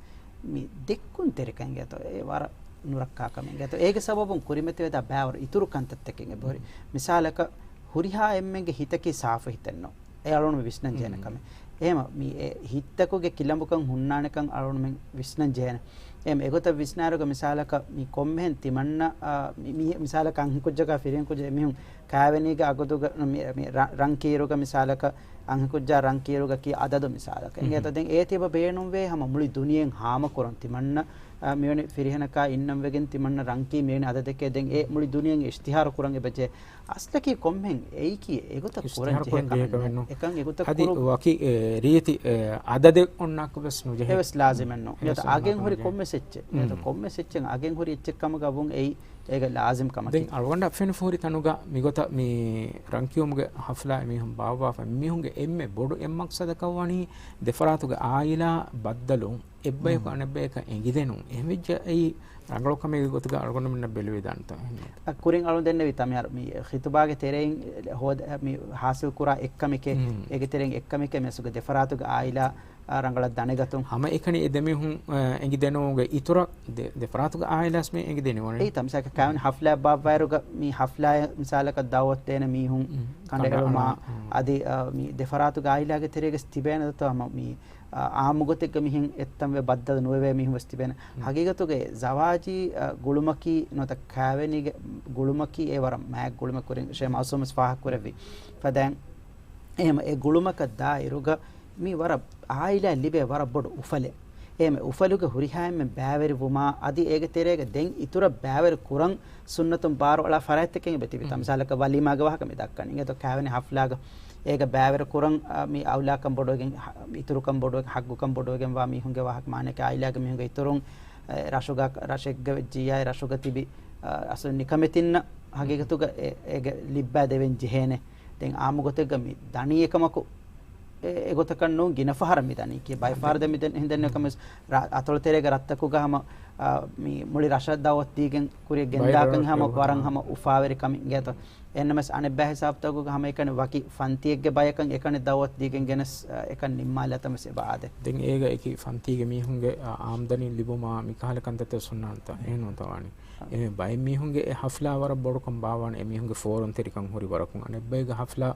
މި ދެއްކުންތެރިކަން އިނގޭތޯ އެ ވަރަށް ނުރައްކާ ކަމެއް އިނގޭތޯ. އޭގެ ސަބަބުން ކުރިމަތިވެދާ ބައިވަރު އިތުރު ކަންތައްތަކެއް އެބަހުރި. މިސާލަކަށް ހުރިހާ އެންމެންގެ ހިތަކީ ސާފު ހިތެއްނު. އެ އަޅުގަނޑު ވިސްނަން ޖެހޭނެ ކަމެއް. އެހެމަ މި އެ ހިތްތަކުގެ ކިލަނބުކަން ހުންނާނެކަން އަޅުގަނޑުމެން ވިސްނަން ޖެހޭނެ. އެހެމަ އެގޮތަށް ވިސްނާއިރުގަ މިސާލަކަށް މި ކޮންމެހެން ތިމަންނަ، އާ، މި، މި، މިސާލަކަށް އަންހެންކުއްޖަކާ ފިރިހެންކުއްޖެއް އެމީހުން ކާވެނީގެ އަގުދުގަ މި، މި ރަ-، ރަންކީއިރުގަ މިސާލަކަށް އަންހެންކުއްޖާ ރަންކީއިރުގަ ކީ އަދަދު މިސާލަކަށް. އިނގޭތޯ ދެން އޭތި އެބަ ބޭނުންވޭ ހަމަ މުޅި ދުނިޔެއިން ހާމަކުރަން ތިމަންނަ، އާ، މިވެނި ފިރިހެނަކާ އިންނަން ވެގެން ތިމަންނަ ރަންކީ މިވެނި އަދަދެކޭ ދެން އެ މުޅި ދުނިޔެއިން އިޝްތިހާރު ކުރަން އެބަޖެހޭ. އަސްލަކީ ކޮންމެހެން އެއީކީ އެގޮތަށް ކުރަން ޖެހޭ ކަމެއް ނޫން. އެކަން އެގޮތަށް އަދި ކުރު ވަކި، އެ، ރީތި، އެ، އަދަދެއް އޮންނާކަށް ވެސް ނުޖެހޭ. އެވެސް ލާޒިމެއް ނޫން. އެވެސް އަގެއް ހުރި ކޮންމެސް އެއްޗެއް. އެ، ކޮންމެސް އެއްޗެއް އަގެއް ހުރި އެއްޗެއް ކަމުގަ ވުން އެއީ އޭގެ ލާޒިމް ކަމަކީ. ދެން އަޅުގަނޑަށް ފެނިފަ ހުރި ތަނުގަ މިގޮތަށް މި ރަންކިޔުމުގެ ހަފްލާ އެމީހުން ބާއްވާފަ މީހުންގެ އެންމެ ބޮޑު އެއް މަޤްޞަދަކަށް ވަނީ ދެފަރާތުގެ އާއިލާ ބައްދަލުން. އެއްބަޔަކު އަނެއްބަޔަކަށް އެނގިދެނުން. އެހެންވެއްޖެ އެއީ ރަނގަޅު ކަމެއްގެ ގޮތުގަ އަޅުގަނޑުމެންނަށް ބެލުވިދާނެތޯ؟ އެހެން. އަ، ކުރިން އަޅުން ދެންނެވި ތަ މިހާރު މި ޚިތުބާގެ ތެރެއިން ހޯދ-، މި ހާސިލް ކުރާ އެއްކަމެކޭ، އޭގެ ތެރެއިން އެއްކަމެކޭ މިސްގެ ދެފަރާތުގެ އާއިލާ، އާ، ރަނގަޅަށް ދަނެގަތުން. ހަމަ އެކަނި އެ ދެމީހުން، އާ، އެނގިދެނުމުގެ އިތުރަށް ދެ-، ދެފަރާތުގެ އާއިލާސް މި އެނގިދެނީ ވަނީ. އެއީ ތަ މިސާލަކަށް ކާވެނި ހަފްލާ ބާއްވާއިރުގަ މި ހަފްލާ މިސާލަކަށް ދައުވަތު ދޭނެ މީހުން، ކަނޑައެޅުމާ، އަދި، އާ، މި ދެފަރާތުގެ އާއިލާގެ ތެރޭގަސް ތިބޭނެ ދޯ ހަމަ މި އާ، އާއްމު ގޮތެއްގަ މިހެން އެއްތަންވެ ބައްދަލު ނުވެވޭ މީހުން ވެސް ތިބޭނެ. ހަގީގަތުގައި ޒަވާޖީ، އާ، ގުޅުމަކީ ނުވަތަ ކާވެނީގެ ގުޅުމަކީ އެ ވަރަށް މާތް ގުޅުމެއް ކުރިން ޝޭ މައުސޫމް ވެސް ފާހަގަކުރެއްވި ފަދައިން. އެހެމަ އެ ގުޅުމަކަށް ދާއިރުގަ މި ވަރަށް އާއިލާ ލިބޭ ވަރަށް ބޮޑު އުފަލެއް. އެހެން އުފަލުގެ ހުރިހާ އެންމެ ބައިވެރި ވުމާ، އަދި އޭގެ ތެރޭގަ ދެން އިތުރަށް ބައިވެރި ކުރަން ސުންނަތުން ބާރު އަޅާ ފަރާތްތަކެއް އެބަ ތިބި. މި މިސާލަކަށް ވަލީމާގެ ވާހަކަ މި ދައްކަނީ. އިނގޭތޯ ކާވެނި ހަފްލާގަ އޭގަ ބައިވެރި ކުރަން، އާ، މި އައުލާކަން ބޮޑުވެގެން، ހަ-، އިތުރުކަން ބޮޑުވެގެން، ހައްގުކަން ބޮޑުވެގެން ވާ މީހުންގެ ވާހަކަ މާނައަކީ އާއިލާގެ މީހުންގެ އިތުރުން، އެ، ރަށުގަ، ރަށެއްގަ ވެއްޖިއްޔާ އެ ރަށުގަ ތިބި، އާ، އަސްލު ނިކަމެތިންނަށް ހަގީގަތުގަ އެ، އޭގެ ލިއްބާ ދެވެން ޖެހޭނެ. ދެން އާއްމު ގޮތެއްގަ މި ދަނީ އެކަމަކު، އެ، އެގޮތަކަށް ނޫން، ގިނަ ފަހަރަށް މި ދަނީ ކީ. ބައެއް ފަހަރު ދެން މި ދެން ހިނދެން ކަމެސް ރަ-، އަތޮޅު ތެރޭގަ ރަށްތަކުގަ ހަމަ، އާ، މި މުޅި ރަށަށް ދައުވަތު ދީގެން ކުރިއަށް ގެންދާކަން ހަމަ ވަރަށް ހަމަ އުފާވެރި ކަމެއް އިނގޭތޯ. އެހެންނަމަވެސް އަނެއްބައި ހިސާބުތަކުގަ ހަމައެކަނި ވަކި ފަންތިއެއްގެ ބަޔަކަށް އެކަނި ދައުވަތު ދީގެން ގެނެސް، އާ، އެކަން ނިންމާލާތަން ވެސް އެބަ އާދޭ. ދެން އޭގަ އެކި ފަންތީގެ މީހުންގެ، އާ، އާމްދަނީ ލިބުމާ މިކަހަލަ ކަންތައްތައް ސުންނާންތަ؟ އެހެން ނުވަތަ ވާނީ. އާ. އެ ބައެއް މީހުންގެ އެ ހަފްލާ ވަރަށް ބޮޑުކަން ބާއްވާނެ، އެ މީހުންގެ ފޯރުންތެރިކަން ހުރި ވަރަކުން. އަނެއްބައިގެ ހަފްލާ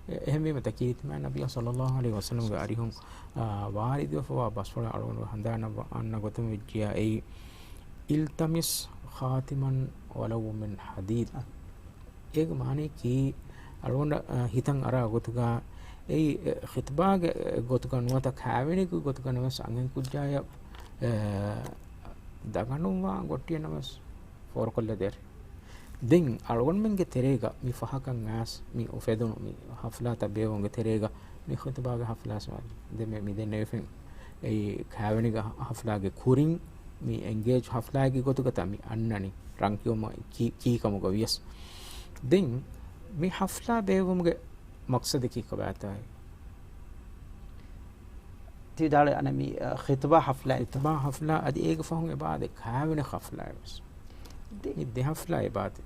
އެ-، އެހެންވީމަ ތަ ކީރިތި މާތް ނަބިއްޔާ ޞައްލައްލާހު ޢަލައިހި ވަސައްލަމްގެ އަރިހުން، އާ، ވާރިދުވެފަވާ ބަސްފުޅަށް އަޅުގަނޑު ހަނދާން އަންނަ ގޮތުން ވެއްޖިއްޔާ އެއީ، "التمس خاتما ولو من حديد." އޭގެ މާނައަކީ އަޅުގަނޑަށް، އާ، ހިތަށް އަރާ ގޮތުގަ އެއީ، އެ، ޚިތުބާގެ، އެ، ގޮތުގަ ނުވަތަ ކާވެނީގެ ގޮތުގަ ނަމަވެސް އަންހެން ކުއްޖާޔަށް، އެ، ދަގަނޑުންވާ ގޮއްޓިއެއް ނަމަވެސް ފޯރުކޮށްލަދޭށޭ. ދެން އަޅުގަނޑުމެންގެ ތެރޭގަ މި ފަހަކަށް އައިސް މި އުފެދުނު މި ހަފްލާތައް ބޭއްވުމުގެ ތެރޭގަ މި ޚިތުބާގެ ހަފްލާ ސުވާލު. ދެން މި، މި ދެންނެވިފެން އެއީ ކާވެނީގެ ހަ-، ހަފްލާގެ ކުރިން މި އެންގޭޖް ހަފްލާއެއްގެ ގޮތުގަ ތާ މި އަންނަނީ ރަންކިޔުމަށް ކީ-، ކީކަމުގަ ވިޔަސް. ދެން މި ހަފްލާ ބޭއްވުމުގެ މަޤްޞަދަކީ ކޮބާތާ؟ ތި ވިދާޅުވި އަނެއް މި، އަ، ޚިތުބާ ހަފްލާ އެއްތަ؟ ޚިތުބާ ހަފްލާ އަދި އޭގެ ފަހުން އެބަ އާދޭ ކާވެނި ހަފްލާ ވެސް. ދެ-، މި ދެ ހަފްލާ އެބަ އާދޭ.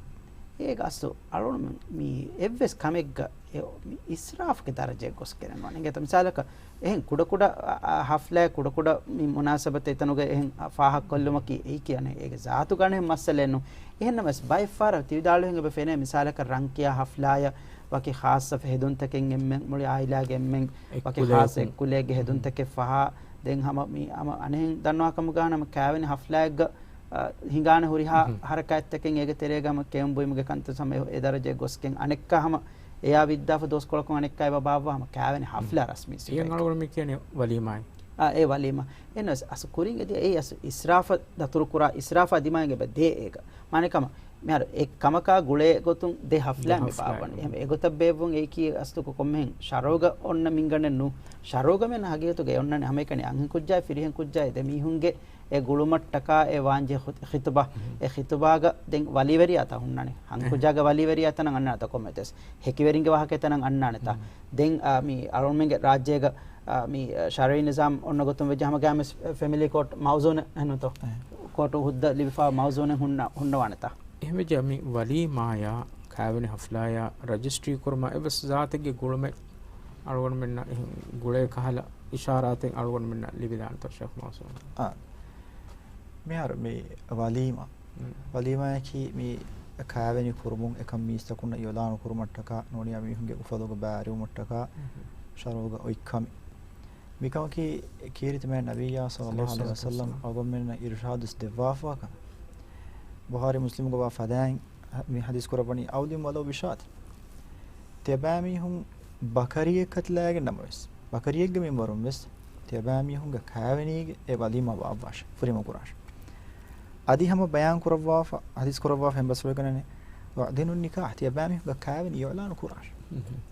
އޭގަ އަސްލު އަޅުގަނޑު މި އެއްވެސް ކަމެއްގަ އެ މި އިސްރާފުގެ ދަރަޖައެއް ގޮސްގެނެއް ނުވާނެ. އިނގޭތަ މިސާލަކަށް އެހެން ކުޑަކުޑަ، އަ، އަ، ހަފްލާއެއް ކުޑަކުޑަ މި މުނާސަބަތެއް އެތަނުގަ އެހެން، އަ، ފާހަގަކޮށްލުމަކީ އެއީކީ އަނެއް އޭގެ ޒާތުގަ އަނެއް މައްސަލައެއް ނޫން. އެހެންނަމަވެސް ބައެއް ފަހަރަށް ތި ވިދާޅުވިހެން އެބަ ފެނޭ މިސާލަކަށް ރަންކިޔާ ހަފްލާޔަށް ވަކި ޚާއްޞަ ހެދުންތަކެއް އެންމެން މުޅި އާއިލާގެ އެންމެން ވަކި ޚާއްޞަ އެއްކުލެއްގެ ހެދުންތަކެއް ފަހާ، ދެން ހަމަ މި ހަމަ އަނެއްހެން ދަންނަވާ ކަމުގަ ހަމަ ކާވެނި ހަފްލާއެއްގަ، އަ، ހިނގާނެ ހުރިހާ ހަރަކާތްތަކެއް އޭގެ ތެރޭގަ ހަމަ ކެއުން ބުއިމުގެ ކަންތައް ހަމަ އެ ދަރަޖައެއް ގޮސްގެން އަނެއްކާ ހަމަ އެޔާ ވިއްދާފަ ދުވަސްކޮޅަކުން އަނެއްކާ އެބަ ބާއްވާ ހަމަ ކާވެނި ހަފްލާ ރަސްމީ ސިފައެއް. އަޅުގަނޑު މި ކިޔަނީ ވަލީމާއި. އާ، އެ ވަލީމާ. އެންނަސް އަސް ކުރިން އެދި އެއީ އަސް އިސްރާފަށް ދަތުރުކުރާ، އިސްރާފާ ދިމާއިން އެބަ ދޭ އޭގަ. މާނަ ކަމަށް މިހާރު އެ ކަމަކާ ގުޅޭ ގޮތުން ދެ ހަފްލާ މި ބާއްވަނީ. އެހެން އެގޮތަށް ބޭއްވުން އެއީކީ އަސްލުކޮށް ކޮންމެހެން ޝަރުޢުގަ އޮންނަ މިންގަނޑެއް ނޫން. ޝަރުޢުގަ މި ހަގީގަތުގަ އެ އޮންނަނީ ހަމައެކަނި އަންހެން ކުއްޖާ ފިރިހެން ކުއްޖާ އެ ދެ މީހުންގެ އެ ގުޅުމަށްޓަކާ އެ ވާންޖެހޭ ޚި-، ޚިތުބާ. އެ ޚިތުބާގަ ދެން ވަލީވެރިޔާތަ ހުންނާނެ. އަންހެން ކުއްޖާގެ ވަލީވެރިޔާ އެތަނަށް އަންނާނެތަ ކޮންމެ ދެސް. ހެކިވެރިންގެ ވާހަކަ އެތަނަށް އަންނާނެތާ. ދެން، އާ، މި އަޅުގަނޑުމެންގެ ރާއްޖޭގަ، އާ، މި، އާ، ޝަރުޢީ ނިޒާމް އޮންނަ ގޮތުން ވެއްޖެ ހަމަ ގާމިސް ފެމިލީ ކޯޓް މައުޒޫނެއް އެހެންނުތޯ؟ އެ. ކޯޓު ހުއްދަ ލިބިފާ މައުޒޫނެއް ހުންނަ-، ހުންނަވާނެތާ؟ އެހެންވެއްޖެ މި ވަލީމާޔާ ކާވެނި ހަފްލާޔާ ރަޖިސްޓްރީ ކުރުމާ އެއްވެސް ޒާތެއްގެ ގުޅުމެއް އަޅުގަނޑުމެންނަށް އެހެން ގުޅޭ ކަހަލަ އިޝާރާތެއް އަޅުގަނޑުމެންނަށް ލިބިދާނެތޯ ޝޭޚް މައުސޫމް؟ އާ. މިހާރު މި ވަލީމާ. މް. ވަލީމާއަކީ މި ކާވެނި ކުރުމުން އެކަން މީސްތަކުންނަށް އިޢުލާނު ކުރުމަށްޓަކާ ނޫނީ މީހުންގެ އުފަލުގަ ބައިވެރިވުމަށްޓަކާ މް. ޝަރުޢުގަ އޮތް ކަމެއް. މިކަމަކީ ކީރިތި މާތް ނަބިއްޔާ ޞައްލައްލާހު ޢަލައިހި ވަސައްލަމް އަޅުގަނޑުމެންނަށް އިރުޝާދުވެސް ދެއްވާފަވާ ކަމެއް. ބުޚާރީ މުސްލިމުގަ ވާ ފަދައިން މި ޙަދީޘް ކުރައްވަނީ، "أولم ولو بشاة." ތިޔަބައިމީހުން ބަކަރިއެއް ކަތިލައިގެން ނަމަވެސް، ބަކަރިއެއްގެ މިންވަރުން ވެސް ތިޔަބައިމީހުންގެ ކާވެނީގެ އެ ވަލީމާ ބާއްވާށޭ، ފުރިހަމަ ކުރާށޭ. އަދި ހަމަ ބަޔާން ކުރައްވާފަ، ޙަދީޘް ކުރައްވާފަ އެން ބަސްފުޅެއްގަ ނެ، "وأعلنوا النكاح." ތިޔަބައިމީހުންގެ ކާވެނި އިޢުލާނު ކުރާށޭ.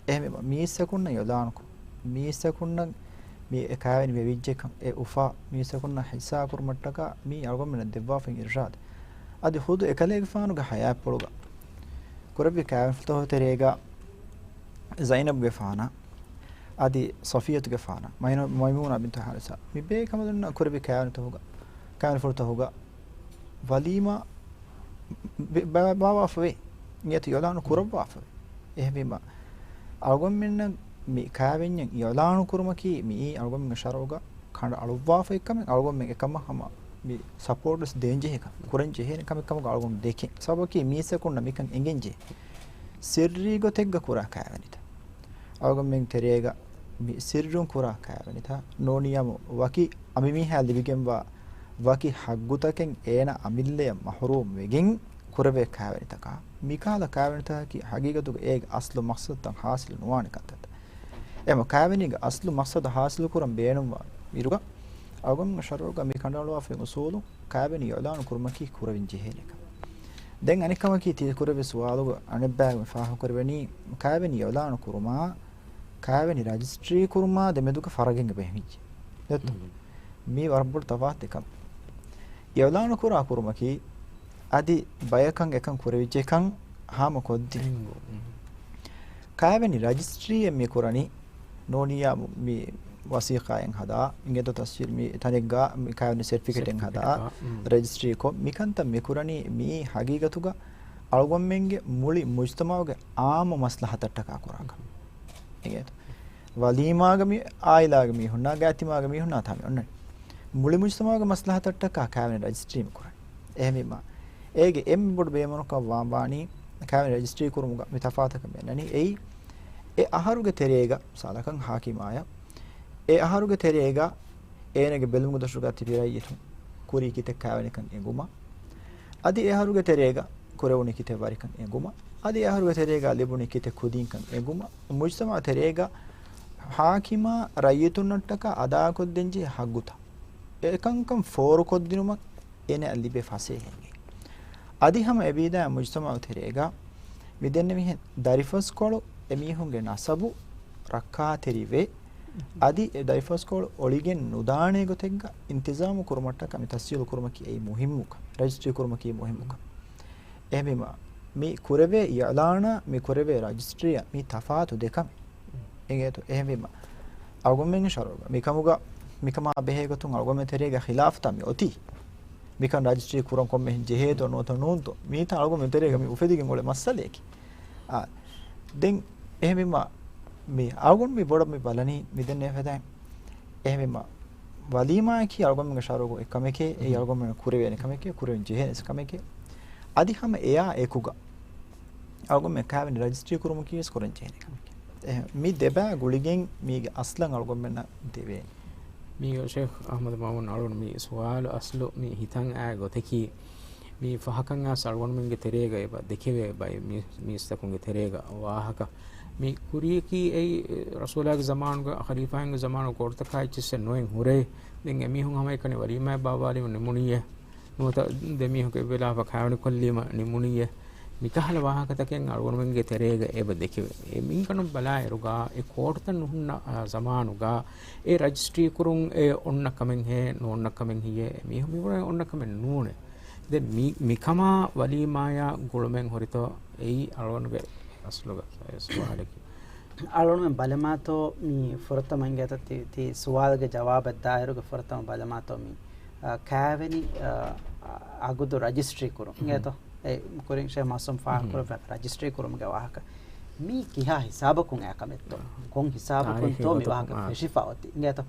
އެހެންވީމަ މީސްތަކުންނަށް އިޢުލާނު ކުރުން. މީސްތަކުންނަށް މި އެ ކާވެނި ވެވިއްޖެކަން، އެ އުފާ މީސްތަކުންނަށް ޙިއްޞާ ކުރުމަށްޓަކާ މީ އަޅުގަނޑުމެންނަށް ދެއްވާފައި އިރުޝާދު. އަދި ޚުދު އެކަލޭގެފާނުގެ ޙަޔާތްޕުޅުގަ ކުރެއްވި ކާވެނިފުޅުތަކުގެ ތެރޭގަ ޒައިނަބުގެފާނާ، އަދި ޞަފިއްޔަތުގެފާނާ، މައިނަ-، މައިމޫނާ ބިންތު ޙާރިޘާ، މި ބޭކަނބަލުންނާ ކުރެއްވި ކާވެނިތަކުގަ، ކާވެނިފުޅުތަކުގަ ވަލީމާ ބެ-، ބަ-، ބާއްވާފަވޭ. ނިޔަތު އިޢުލާނު ކުރައްވާފަވޭ. އެހެންވީމަ، އަޅުގަނޑުމެންނަށް މި ކާވެންޏެއް އިޢުލާނު ކުރުމަކީ މިއީ އަޅުގަނޑުމެންގެ ޝަރުޢުގަ ކަނޑައަޅުއްވާފައި ކަމެއް، އަޅުގަނޑުމެން އެކަމަށް ހަމަ މި ސަޕޯޓްވެސް ދޭންޖެހޭ ކަމެއް، ކުރަންޖެހޭނެ ކަމެއް ކަމުގަ އަޅުގަނޑު ދެކެން. ސަބަބަކީ މީސްތަކުންނަށް މިކަން އެނގެންޖެހޭ. ސިއްރީ ގޮތެއްގަ ކުރާ ކާވެނިތައް. އަޅުގަނޑުމެން ތެރޭގަ މި ސިއްރުން ކުރާ ކާވެނިތައް ނޫނީ އަމު ވަކި އަނބިމީހާ ލިބިގެންވާ ވަކި ހައްގުތަކެއް އޭނަ އަމިއްލަޔަށް މަޙްރޫމް ވެގެން ކުރެވޭ ކާވެނިތަކާ، މިކަހަލަ ކާވެނިތަކަކީ ހަގީގަތުގަ އޭގެ އަސްލު މަޤްޞަދުތައް ޙާޞިލު ނުވާނެ ކަންތައްތައް. އެމަ ކާވެނީގެ އަސްލު މަޤްޞަދު ޙާޞިލު ކުރަން ބޭނުންވާ އިރުގަ، އަޅުގަނޑު ޝަރުޢުގަ މި ކަނޑައަޅުވާފައި އުސޫލު ކާވެނި އިޢުލާނު ކުރުމަކީ ކުރެވެން ޖެހޭނެ ކަމެއް. ދެން އަނެއް ކަމަކީ ތި ކުރެއްވި ސުވާލުގަ އަނެއްބަޔަކު މި ފާހަގަކުރެވެނީ ކާވެނި އިޢުލާނު ކުރުމާ ކާވެނި ރަޖިސްޓްރީ ކުރުމާ ދެމެދުގަ ފަރަގެއް ބެހިއްޖެ. ދެއްތޯ؟ މީ ވަރަށް ބޮޑު ތަފާތު ދެކަން. އިޢުލާނު ކުރާ ކުރުމަކީ އަދި ބަޔަކަށް އެކަން ކުރެވިއްޖެކަން ހާމަކޮށްދިން. ކާވެނި ރަޖިސްޓްރީއެއް މި ކުރަނީ ނޫނިއްޔާ މި ވަސީޤާއެއް ހަދާ، އިނގޭތޯ ތަސްޖީލް މި ތަނެއްގަ މި ކާވެނި ސެޓްފިކެޓެއް ހަދާ، ސެޓްފިކެޓަކާ، މް. ރަޖިސްޓްރީކޮށް، މިކަންތައް މި ކުރަނީ މިއީ ހަގީގަތުގަ އަޅުގަނޑުމެންގެ މުޅި މުޖްތަމަޢުގެ އާއްމު މަސްލަހަތަށްޓަކާ ކުރާކަން. އިނގޭތޯ؟ ވަލީމާގަ މި އާއިލާގެ މީހުންނާ، ގާތިމާގެ މީހުންނާ ތާ މި އޮންނަނީ. މުޅި މުޖްތަމަޢުގެ މަސްލަހަތަށްޓަކާ ކާވެނި ރަޖިސްޓްރީ މި ކުރަނީ. އެހެންވީމާ، އޭގެ އެންމެ ބޮޑު ބޭނުމަކަށް ވާން ވާނީ ކާވެނި ރަޖިސްޓްރީ ކުރުމުގަ މި ތަފާތަކަށް މި އަންނަނީ. އެއީ، އެ އަހަރުގެ ތެރޭގަ، މިސާލަކަށް ހާކިމާޔަށް، އެ އަހަރުގެ ތެރޭގަ އޭނަގެ ބެލުމުގެ ދޮށުގަ ތިބި ރައްޔިތުން ކުރީ ކިތައް ކާވެނިކަން އެނގުމަށް، އަދި އެ އަހަރުގެ ތެރޭގަ ކުރެވުނީ ކިތައް ވަރިކަން އެނގުމަށް، އަދި އެ އަހަރުގެ ތެރޭގަ ލިބުނީ ކިތައް ކުދީންކަން އެނގުމަށް، މުޖްތަމަޢު ތެރޭގަ ހާކިމާ ރައްޔިތުންނަށްޓަކާ އަދާކޮށްދޭންޖެހޭ ހައްގުތައް، އެކަންކަން ފޯރުކޮށްދިނުމަށް އޭނައަށް ލިބޭ ފަސޭހައެއް. އަދި ހަމަ އެބީދާ މުޖްތަމަޢު ތެރޭގަ މިދެންނެވިހެން ދަރިފަސްކޮޅު އެމީހުންގެ ނަސަބު ރައްކާތެރިވެ، އަދި އެ ދަރިފަސްކޮޅު އޮޅިގެން ނުދާނޭ ގޮތެއްގަ އިންތިޒާމު ކުރުމަށްޓަކާ މި ތަސްޖީލު ކުރުމަކީ އެއީ މުހިއްމު ކަމެއް، ރަޖިސްޓްރީ ކުރުމަކީ މުހިއްމު ކަމެއް. އެހެންވީމަ، މި ކުރެވޭ އިޢުލާނާ، މި ކުރެވޭ ރަޖިސްޓްރީއާ މީ ތަފާތު ދެ ކަމެއް. އިނގޭތޯ؟ އެހެންވީމަ، އަޅުގަނޑުމެންގެ ޝަރުޢުގަ މިކަމުގަ، މިކަމާ ބެހޭ ގޮތުން އަޅުގަނޑުމެން ތެރޭގަ ޚިލާފުތައް މި އޮތީ. މިކަން ރަޖިސްޓްރީ ކުރަން ކޮންމެހެން ޖެހޭތޯ ނުވަތަ ނޫންތޯ؟ މީތާ އަޅުގަނޑުމެން ތެރޭގަ މި އުފެދިގެން އުޅޭ މައްސަލައެކޭ. އާ، ދެން އެހެންވީމަ، މި އަޅުގަނޑު މި ބޮޑަށް މި ބަލަނީ މިދެންނެވި ފަދައިން. އެހެންވީމަ، ވަލީމާއަކީ އަޅުގަނޑުމެންގެ ޝަރުޢުގަ އެއް ކަމެކޭ، އެއީ އަޅުގަނޑުމެން ކުރެވޭނެ ކަމެކޭ، ކުރެވެން ޖެހޭނެ ކަމެކޭ. އަދި ހަމަ އެއާ އެކުގަ އަޅުގަނޑުމެން ކާވެނި ރަޖިސްޓްރީ ކުރުމަކީ ވެސް ކުރަން ޖެހޭނެ ކަމެކޭ. އެހެން މި ދެބާ ގުޅިގެން މީގެ އަސްލަށް އަޅުގަނޑުމެންނަށް ދެވޭނެ. މީގަ ޝޭޚް އަޙްމަދު މައުމޫން އަޅުގަނޑު މި ސުވާލު އަސްލު މި ހިތަށް އާ ގޮތަކީ، މި ފަހަކަށް އައިސް އަޅުގަނޑުމެންގެ ތެރޭގަ އެބަ ދެކެވޭ ބައެއް މީ-، މީސްތަކުންގެ ތެރޭގަ ވާހަކަ. މި ކުރިޔަކީ އެއީ ރަސޫލާގެ ޒަމާނުގަ، ޚަލީފާއިންގެ ޒަމާނުގަ ކޯޓުތަކާ އެއްޗިއްސެއް ނުއެއް ހުރޭ. ދެން އެމީހުން ހަމައެކަނި ވަލީމާއެއް ބާއްވާލީމަ ނިމުނީއޭ. ނުވަތަ ދެމީހަކު އެއްވެލާފަ ކާވެނިކޮށްލީމަ ނިމުނީއޭ. މިކަހަލަ ވާހަކަތަކެއް އަޅުގަނޑުމެންގެ ތެރޭގަ އެބަ ދެކެވޭ. އެ މިންކަނުން ބަލާއިރުގަ، އެ ކޯޓުތައް ނުހުންނަ، އާ، ޒަމާނުގަ، އެ ރަޖިސްޓްރީ ކުރުން އެ އޮންނަ ކަމެއްހޭ، ނޯންނަ ކަމެއްހިޔޭ، މީހުން މިބުނާ އޮންނަ ކަމެއް ނޫނޭ. ދެން މި، މިކަމާ ވަލީމާޔާ ގުޅުމެއް ހުރިތޯ؟ އެއީ އަޅުގަނޑުގެ އަސްލުގަ ސުވާލަކީ. އަޅުގަނޑުމެން ބަލަމާތޯ މި ފުރަތަމަ އިނގޭތޯ ތި، ތި ސުވާލުގެ ޖަވާބަށް ދާއިރުގަ ފުރަތަމަ ބަލަމާތޯ މި، އާ، ކާވެނި، އާ، އަގުދު ރަޖިސްޓްރީ ކުރުން. އިނގޭތޯ؟ އެ ކުރިން ޝޭޚް މައުސޫމް ފާހަގަކުރެއްވި ރަޖިސްޓްރީ ކުރުމުގެ ވާހަކަ. މީ ކިހާ ހިސާބަކުން އައި ކަމެއްތޯ؟ ކޮން ހިސާބަކުންތޯ މި ވާހަކަ ފެށިފަ އޮތީ؟ އިނގޭތޯ؟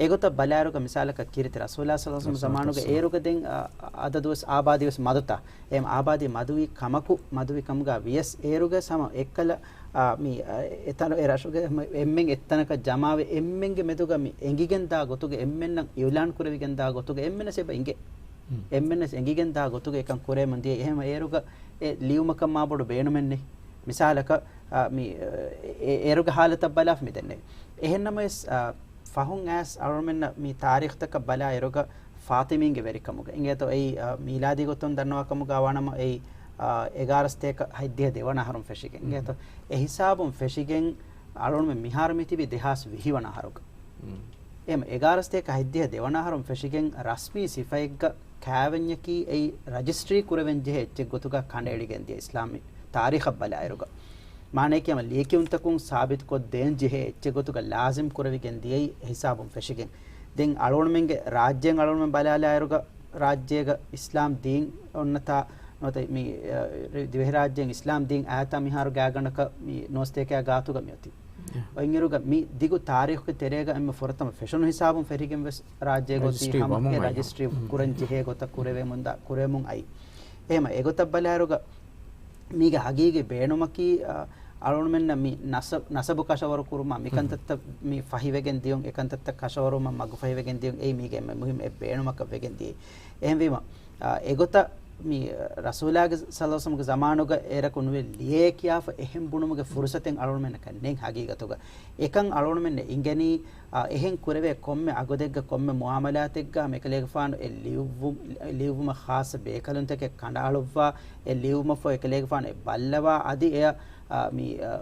އެގޮތަށް ބަލާއިރުގަ މިސާލަކަށް ކީރިތި ރަސޫލާ ޞައްލަﷲު ޢަލައިހި ވަސައްލަމަ ޒަމާނުގަ އޭރުގަ ދެން، އަ، އަދަދުވެސް އާބާދީވެސް މަދުތާ. އެހެން އާބާދީ މަދުވި ކަމަކު، މަދުވި ކަމުގަ ވިޔަސް އޭރުގަ ހަމަ އެއްކަލަ، އާ، މި، އަ، އެތަނު އެ ރަށުގެ ހަމަ އެންމެން އެއްތަނަކަށް ޖަމާވެ، އެންމެންގެ މެދުގަ މި އެނގިގެންދާ ގޮތުގެ އެންމެންނަށް އިޢުލާން ކުރެވިގެންދާ ގޮތުގެ އެންމެންނަށް އެބަ އިނގޭ. އެންމެންނަށް އެނގިގެންދާ ގޮތުގެ އެކަން ކުރެވެމުން ދިޔަ. އެހެން އޭރުގަ އެ ލިޔުމަކަށް މާބޮޑު ބޭނުމެއްނެތް. މިސާލަކަށް، އާ، މި، އެ، އޭރުގެ ހާލަތަށް ބަލާފަ މި ދެންނެވި. އެހެންނަމަވެސް، އާ، ފަހުން އައިސް އަޅުގަނޑުމެންނަށް މި ތާރީޚްތަކަށް ބަލާއިރުގަ ފާޠިމީންގެ ވެރިކަމުގަ އިނގޭތޯ އެއީ، އާ، މީލާދީ ގޮތުން ދަންނަވާ ކަމުގަ ވާނަމަ އެއީ، އާ، އެގާރަސްތޭކަ ހަތްދިހަ ދެވަނަ އަހަރުން ފެށިގެން އިނގޭތޯ. އެ ހިސާބުން ފެށިގެން އަޅުގަނޑުމެން މިހާރު މި ތިބީ ދެހާސް ވިހި ވަނަ އަހަރުގަ. އެހެން އެގާރަސްތޭކަ ހަތްދިހަ ދެވަނަ އަހަރުން ފެށިގެން ރަސްމީ ސިފައެއްގަ ކާވެންޏަކީ އެއީ ރަޖިސްޓްރީ ކުރެވެން ޖެހޭ އެއްޗެއް ގޮތުގަ ކަނޑައެޅިގެން ދިޔަ އިސްލާމީ ތާރީޚަށް ބަލާއިރުގަ. މާނަޔަކީ ހަމަ ލިޔެކިޔުންތަކުން ސާބިތުކޮށްދޭން ޖެހޭ އެއްޗެއް ގޮތުގަ ލާޒިމް ކުރެވިގެން ދިޔައީ އެ ހިސާބުން ފެށިގެން. ދެން އަޅުގަނޑުމެންގެ ރާއްޖޭން އަޅުގަނޑުމެން ބަލާލާއިރުގަ ރާއްޖޭގަ އިސްލާމް ދީން އޮންނަތާ ނުވަތަ މި، އަ، ދިވެހިރާއްޖޭން އިސްލާމް ދީން އައިތާ މިހާރު ގާތްގަނޑަކަށް މި ނުވަސަތޭކައާ ގާތުގަ މި އޮތީ. އޮތްއިރުގަ މި ދިގު ތާރީޚުގެ ތެރޭގަ އެންމެ ފުރަތަމަ ފެށުނު ހިސާބުން ފެށިގެން ވެސް ރާއްޖޭގަ އޮތީ ހަމަ އެ ރަޖިސްޓްރީ ކުރަން ޖެހޭ ގޮތަށް ކުރެވެމުން ދާ، ކުރެވެމުން އައީ. އެހެމަ އެގޮތަށް ބަލާއިރުގަ މީގެ ހަގީގީ ބޭނުމަކީ، އަ، އަޅުގަނޑުމެންނަށް މި ނަސަ-، ނަސަބު ކަށަވަރު ކުރުމާ، މިކަންތައްތައް މި ފަހިވެގެން ދިޔުން، އެކަންތައްތައް ކަށަވަރުވުމަށް މަގުފަހިވެގެން ދިޔުން، އެއީ މީގެ އެންމެ މުހިއްމު އެއް ބޭނުމަކަށް ވެގެން ދިޔައީ. އެހެންވީމަ، އާ، އެގޮތަށް މި ރަސޫލާގެ ސަލަސަމުގެ ޒަމާނުގަ އޭރަކު ނުވެ ލިޔޭ ކިޔާފަ އެހެން ބުނުމުގެ ފުރުސަތެއް އަޅުގަނޑުމެންނަކަށް ނެތް ހަގީގަތުގަ. އެކަން އަޅުގަނޑުމެންނަށް އިނގެނީ، އާ، އެހެން ކުރެވޭ ކޮންމެ އަގުދެއްގަ ކޮންމެ މުއާމަލާތެއްގަ މި އެކަލޭގެފާނު އެ ލިޔުއްވު-، ލިޔުއްވުމަށް ޚާއްޞަ ބޭކަލުންތަކެއް ކަނޑައަޅުއްވާ، އެ ލިޔުއްވުމަށްފަހު އެކަލޭގެފާނު އެ ބައްލަވާ، އަދި އެ، އާ، މި، އާ،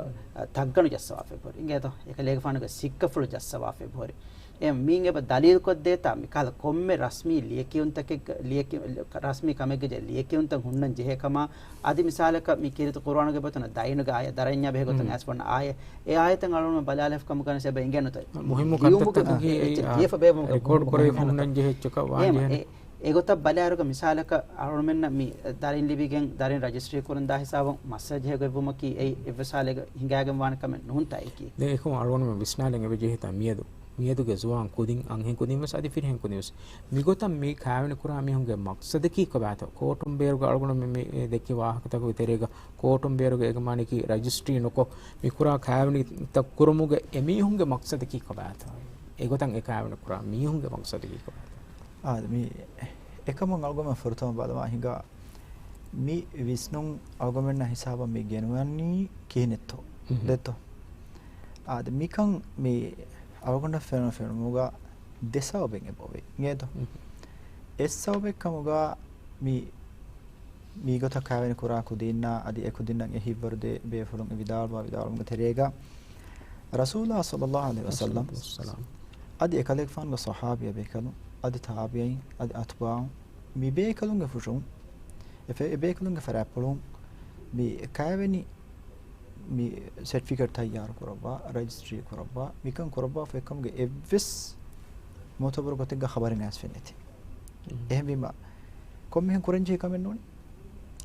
ތައްގަނޑު ޖައްސަވާފަ އެބަހުރި. އިނގޭތޯ؟ އެކަލޭގެފާނުގެ ސިއްކަފުޅު ޖައްސަވާފަ އެބަހުރި. އެ މީން އެބަ ދަލީލުކޮށްދޭތާ މިކަހަލަ ކޮންމެ ރަސްމީ ލިޔެކިޔުންތަކެއްގަ، ލިޔެކި-، ރަސްމީ ކަމެއްގަ ޖެހޭ ލިޔެކިޔުންތައް ހުންނަން ޖެހޭ ކަމާ، އަދި މިސާލަކަށް މި ކީރިތި ޤުރުއާނުގެ ބަތުނަ ދައިނުގެ އާޔަ، ދަރަންޏާ ބެހޭގޮތުން އައިސް ވަންނަ އާޔަ، އެ އާޔަތަށް އަޅުގަނޑު ބަލާލަފަ ކަމުގަ ވެސް އެބަ އިނގޭނުތަ؟ މުހިއްމު ކަންތައްތަކުގެ އެ، އެ، އާ، ލިޔެފަ ބޭބުމުގެ ރެކޯޑް ކުރެވިފަ ހުންނަން ޖެހޭ އެއްޗަކަށް ވާން އެހެން ޖެހޭނެ. އެ، އެގޮތަށް ބަލާއިރުގަ މިސާލަކަށް އަޅުގަނޑުމެންނަށް މި ދަރިން ލިބިގެން ދަރިން ރަޖިސްޓްރީ ކުރަން ދާ ހިސާބަށް މައްސަލަ ޖެހިގޮތްވުމަކީ އެއީ އެއްވެސް ހާލެއްގަ ހިނގާގެން ވާނެ ކަމެއް ނޫންތާ އެކީ. ދެން އެކަމު އަޅުގަނޑުމެން ވިސްނާލަން އެބަ ޖެހޭތާ މިއަދު، މިއަދުގެ ޒުވާން ކުދިން އަންހެން ކުދިން ވެސް އަދި ފިރިހެން ކުދިން ވެސް މިގޮތަށް މި ކާވެނި ކުރާ މީހުންގެ މަޤްޞަދަކީ ކޮބާތޯ؟ ކޯޓުން ބޭރުގަ އަޅުގަނޑުމެން މި ދެއްކި ވާހަކަތަކުގެ ތެރޭގަ ކޯޓުން ބޭރުގަ އޭގެ މާނައަކީ ރަޖިސްޓްރީ ނުކޮށް މި ކުރާ ކާވެނިތައް ކުރުމުގެ އެމީހުންގެ މަޤްޞަދަކީ ކޮބާތޯ؟ އެގޮތަށް އެ ކާވެނި ކުރާ މީހުންގެ މަޤްޞަދަކީ ކޮބާތޯ؟ އާދެ، މި އެކަމުން އަޅުގަނޑުމެން ފުރަތަމަ ބަލަމާ ހިނގާ މި ވިސްނުން އަޅުގަނޑުމެންނަށް ހިސާބަށް މި ގެނުވަނީ ކިހިނެއްތޯ؟ މް. ދެއްތޯ؟ އާދެ، މިކަން މި އަޅުގަނޑަށް ފެނުނު ފެނުމުގަ ދެ ސަބަބެއް އެބައޮވޭ. އިނގޭތޯ؟ މް. އެއް ސަބަބެއް ކަމުގަ މި، މީގޮތަށް ކާވެނި ކުރާ ކުދީންނާ އަދި އެ ކުދިންނަށް އެ ހިތްވަރު ދޭ ބޭފުޅުން އެ ވިދާޅުވާ ވިދާޅުވުމުގެ ތެރޭގަ ރަސޫލާ ޞައްލައްލާހު ޢަލައިހި ވަސައްލަމް އަދި އެކަލޭގެފާނުގެ ޞަޙާބީ ބޭކަލުން އަދި ތާބިޢީން އަދި އަތްބާޢުން މި ބޭކަލުންގެ ފުށުން، އެ ފެ-، އެ ބޭކަލުންގެ ފަރާތްޕުޅުން މި ކާވެނި މި ސެޓްފިކެޓް ތައްޔާރު ކުރައްވާ، ރަޖިސްޓްރީ ކުރައްވާ، މިކަން ކުރައްވާފަ އެކަމުގެ އެއްވެސް މުޢުތަބަރު ގޮތެއްގަ ޚަބަރެއް އައިސްފެއް ނެތި. މް. އެހެންވީމަ، ކޮންމެހެން ކުރަންޖެހޭ ކަމެއް ނޫން.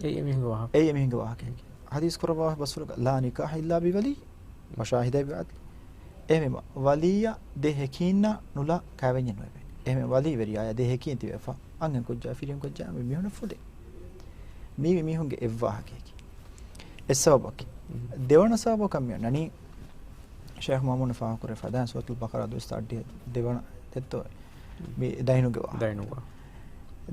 އެއީ އެމީހުންގެ ވާހަކަ. އެއީ އެމީހުންގެ ވާހަކައެކޭ. ޙަދީޘް ކުރައްވާ ބަސްފުޅުގަ، "ލާ ނިކާޙަ އިއްލާ ބިވަލިއްޔި ވަޝާހިދައި ބިޢަދްލި." އެހެންވީމަ، ވަލިއްޔާ ދެ ހެކީންނާ ނުލާ ކާވެންޏެއް ނުވެވޭ. އެހެންވެ، ވަލީ ވެރިޔާޔާ ދެ ހެކީން ތިބެފަ، އަންހެން ކުއްޖާ، ފިރިހެން ކުއްޖާ، މި މީހުންނަށް ފުދޭ. މީ މި މީހުންގެ އެއްވާހަކައެކޭ. އެއް ސަބަބަކީ. މް. ދެވަނަ ސަބަބަކަށް މި އޮންނަނީ، ޝޭޚް މައުމޫން ފާހަގަކުރެ ފަދައިން ސޫރަތުލް ބަޤަރާ ދުވަސް އައްޑިހަ ދެވަނަ ދެއްތޯ؟ މި ދައިނުގެ ވާހަކަ. ދައިނުގަ.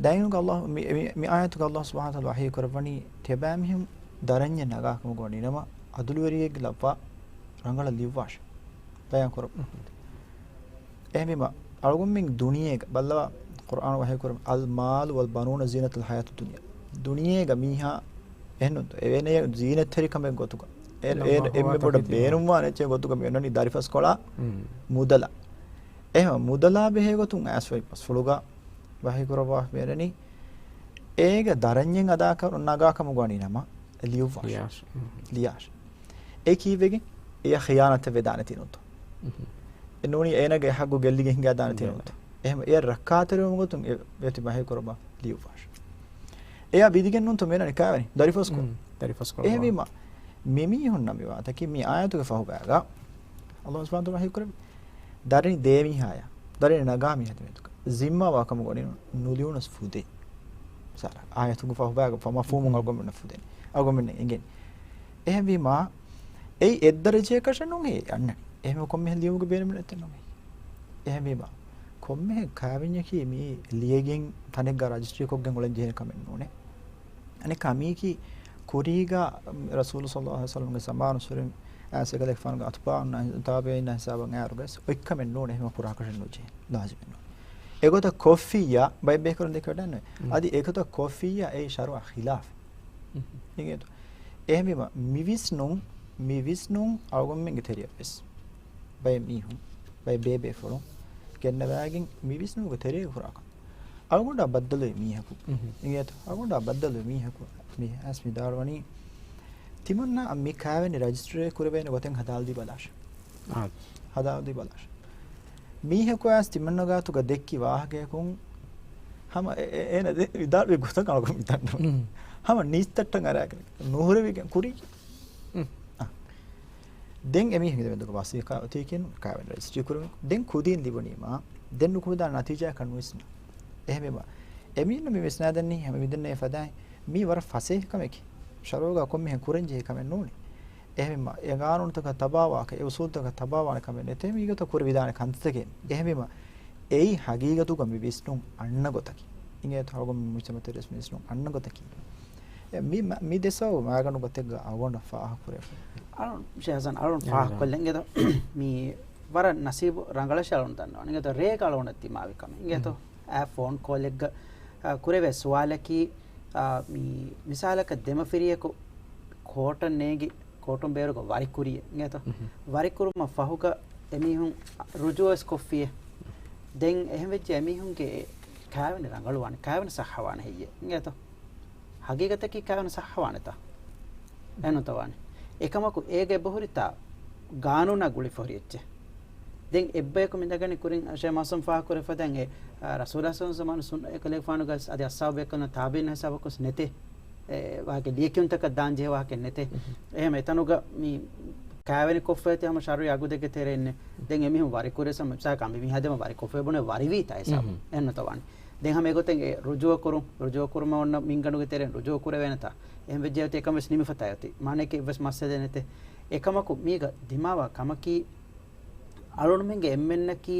ދައިނުގަ ﷲ މި، މި، މި އާޔަތުގަ ﷲ ސުބްޙާނަހޫ ވަތަޢާލާ ވަޙީ ކުރައްވަނީ، ތިޔަބައިމީހުން ދަރަންޏެއް ނަގާކަމުގަ ވަނީނަމަ، އަދުލުވެރިއެއްގެ ލައްވާ ރަނގަޅަށް ލިޔުއްވާށޭ. ބަޔާން ކުރައްވާ. މް. އެހެންވީމަ، އަޅުގަނޑުމެން ދުނިޔޭގަ ބައްލަވާ، ޤުރްއާނު ވަޙީ ކުރައްވަނީ، "އަލްމާލު ވަލްބަނޫނަ ޒީނަތުލް ޙަޔާތި ދުންޔާ." ދުނިޔޭގަ މީހާ އެހެންނު، އެވެނޭ ޒީނަތްތެރިކަމެއް ގޮތުގަ. އެ، އެ، އެންމެ ބޮޑަށް ބޭނުންވާނެ އެއްޗެއް ގޮތުގަ މި އޮންނަނީ ދަރިފަސްކޮޅާ، މް. މުދަލާ. އެހެން މުދަލާ ބެހޭ ގޮތުން އައިސްފައި ބަސްފުޅުގަ ވަޙީ ކުރައްވާ މި އޮންނަނީ، އޭގެ ދަރަންޏެއް އަދާކަރު ނަގާކަމުގަ ވަނީ ނަމަ، ލިޔުއްވާށޭ. ލިޔާށޭ. މް. ލިޔާށޭ. އެ ކީއްވެގެން؟ އެޔަށް ޚިޔާނަތެއް ވެދާނެތީ ނޫންތޯ؟ މް. އެ ނޫނީ އޭނަގެ ޙައްޤު ގެއްލިގެން ހިނގާދާނެތީ ނޫންތޯ؟ އެހެން އެޔަށް ރައްކާތެރިވުމުގެ ގޮތުން އެ ވެތި ވަޙީ ކުރައްވާ ލިޔުއްވާށޭ. އެޔާ ބިލިގެން ނޫންތޯ މި އޮންނަނީ ކާވެނި ދަރިފަސްކޮޅު. މް. ދަރިފަސްކޮޅު. އެހެންވީމަ، މި މީހުންނަށް މި ވާހަކައަކީ މި އާޔަތުގެ ފަހުބައިގަ ﷲ ސުބްޙާނަހޫ ވަތަޢާލާ ވަޙީ ކުރެއްވި. ދަރިން ދޭ މީހާޔާ، ދަރިން ނަގާ މީހާ ތިމެދުގަ ޒިންމާ ވާކަމުގަ ވަނީ ނުލިޔުނަސް ފުދޭ. މިސާލަކަށް، އާޔަތުގެ ފަހުބައިގަ މަފްހޫމުން އަޅުގަނޑުމެންނަށް ފުދޭނެ. އަޅުގަނޑުމެންނަށް އެނގޭނެ. އެހެންވީމާ، އެއީ އެއްދަރަޖައަކަށެއް ނޫން އެ އަންނަނީ. އެހެންވެ ކޮންމެހެން ލިޔުމުގެ ބޭނުމެއް ނެތެއް ނޫން އެއީ. އެހެންވީމާ، ކޮންމެހެން ކާވެންޏަކީ މިއީ ލިޔެގެން ތަނެއްގަ ރަޖިސްޓްރީކޮށްގެން އުޅެން ޖެހޭ ކަމެއް ނޫނޭ. އަނެއްކާ މީކީ ކުރީގަ ރަސޫލު ޞައްލައްލާހު ޢަލައިހި ވަސައްލަމްގެ ޒަމާނު ސުރިން އައިސް އެކަލޭގެފާނުގެ އަތްބާޢުންނާ ތާބިޢީންނާ ހިސާބަށް އައިއިރުގަ ވެސް އޮތްކަމެއް ނޫނޭ އެހެން ކުރާކަށެއް ނުޖެހޭ. ލާޒިމެއް ނޫނޭ. އެގޮތަށް ކޮށްފިއްޔާ ބައެއް ބޭކަލުން ދެކެވަޑައިގަންނަވާ. މް. އަދި އެގޮތަށް ކޮށްފިއްޔާ އެއީ ޝަރުޢާ ޚިލާފެއް. މް. އިނގޭތޯ؟ އެހެންވީމަ މި ވިސްނުން، މި ވިސްނުން އަޅުގަނޑުމެންގެ ތެރެއަށް ވެސް ބައެއް މީހުން، ބައެއް ބޭބޭފުޅުން ގެންނަވައިގެން މި ވިސްނުމުގެ ތެރޭގަ ކުރާކަން. އަޅުގަނޑާ ބައްދަލުވި މީހަކު. މް. އިނގޭތޯ؟ އަޅުގަނޑާ ބައްދަލުވި މީހަކު މި އައިސް ވިދާޅުވަނީ، ތިމަންނަ މި ކާވެނި ރަޖިސްޓަރ ކުރެވޭނެ ގޮތެއް ހަދާލަދީ ބަލާށޭ. އާ. ހަދާލަދީ ބަލާށޭ. މީހަކު އައިސް ތިމަންނަ ގާތުގަ ދެއްކި ވާހަކަޔަކުން ހަމަ އެ-، އެ-، އޭނަ ދެ-، ވިދާޅުވި ގޮތަށް އަޅުގަނޑު މިތަން ނޫން. މް. ހަމަ ނީސްތައްޓަށް އަރާގެން ނުހުރެވިގެން ކުރީ. މް. އާ. ދެން އެމީހުން ދެމެދުގަ ވަސީކާ އޮތީކީނު ކާވެނި ރަޖިސްޓްރީ ކުރުމުން. ދެން ކުދީން ލިބުނީމާ، ދެން ނުކުމެދާނެ ނަތީޖާއަކަށް ނުވިސްނާ. އެހެންވީމަ، އެމީހުން މި ވިސްނާދެނީ ހަމަ މިދެންނެވި ފަދައިން މީ ވަރަށް ފަސޭހަ ކަމެކޭ. ޝަރުޢުގަ ކޮންމެހެން ކުރަންޖެހޭ ކަމެއް ނޫނޭ. އެހެންވީމަ، އެ ގާނޫނުތަކަށް ތަބާވާކަށް، އެ އުސޫލުތަކަށް ތަބާވާނެ ކަމެއް ނެތޭ، މީގޮތަށް ކުރެވިދާނެ ކަންތައްތަކެއް. އެހެންވީމަ، އެއީ ހަގީގަތުގަ މި ވިސްނުން އަންނަ ގޮތަކީ. އިނގޭތޯ އަޅުގަނޑު މުޖްތަމަޢު ތެރޭސް މީސްނު އަންނަ ގޮތަކީ. އެ މި، މަ-، މި ދެ ސަބަބު މައިގަނޑު ގޮތެއްގަ އަޅުގަނޑަށް ފާހަގަކުރެވޭ. އަޅުން ޝޭހް ހަސަން އަޅުން އެ، ފާހަގަކޮށްލަން އިނގޭތޯ މި ވަރަށް ނަސީބު ރަނގަޅަށް އަޅުން ދަންނަވަން އިނގޭތޯ ރޭގަ އަޅުގަނޑަށް ދިމާވި ކަމެއް އިނގޭތޯ. އެ ފޯން ކޯލެއްގަ، އާ، ކުރެވޭ ސުވާލަކީ، އާ، މި މިސާލަކަށް ދެމަފިރިޔަކު ކޯޓަށް ނޭނގި ކޯޓުން ބޭރުގަ ވަރިކުރިއެއް އިނގޭތޯ. ވަރިކުރުމަށް ފަހުގަ އެމީހުން ރުޖޫވެސް ކޮށްފިއޭ. ދެން އެހެން ވެއްޖެ އެމީހުންގެ ކާވެނި ރަނގަޅުވާނެ، ކާވެނި ސައްހަވާނެ ހެއްޔޭ އިނގޭތޯ. ހަގީގަތަކީ ކާވެނި ސައްހަވާނެތާ؟ އެހެންނުތަ ވާނެ. އެކަމަކު އޭގެ އެބަހުރިތާ ގާނޫނާ ގުޅިފަ ހުރި އެއްޗެއް. ދެން އެއްބަޔަކު މި ނަގަނީ ކުރިން ޝޭހް މައުސޫމް ފާހަގަކުރެފަ ދެން އެ، އާ، ރަސޫލާ ޞައްލައްލާހު ޢަލައިހި ވަސައްލަމަ ސުން-، އެކަލޭގެފާނުގެ އަދި އަޞްޙާބު ބޭކަލުން ތާބިޢީން ހިސާބަކުވެސް ނެތޭ. އެ، ވާހަކަ ލިޔެކިޔުންތަކަށް ދާން ޖެހޭ ވާހަކައެއް ނެތޭ. އެހެން އެތަނުގަ މި ކާވެނި ކޮށްފައިތި ހަމަ ޝަރުޢީ އަގުދެއްގެ ތެރެއިންނެއް. ދެން އެމީހުން ވަރިކުރި ސަމް-، މިސާލަކަށް އަނބިމީހާ ދެމަ ވަރިކޮށްފައި ބުނެ ވަރިވީތާ ހިސާބު. އެހެންނުތަ ވާނެ. ދެން ހަމަ އެގޮތެއް އެ ރުޖޫޢަ ކުރުން، ރުޖޫޢަ ކުރުމަށް އޮންނަ މިންގަނޑުގެ ތެރެއިން ރުޖޫޢަ ކުރެވޭނެތާ؟ އެހެން ވެއްޖެއޮތީ އެކަން ވެސް ނިމިފަތާ އޮތީ. މާނައަކީ އެއްވެސް މައްސަލައެއް ނެތޭ. އެކަމަކު މީގަ ދިމާވާ ކަމަކީ، އަޅުންމެންގެ އެންމެންނަކީ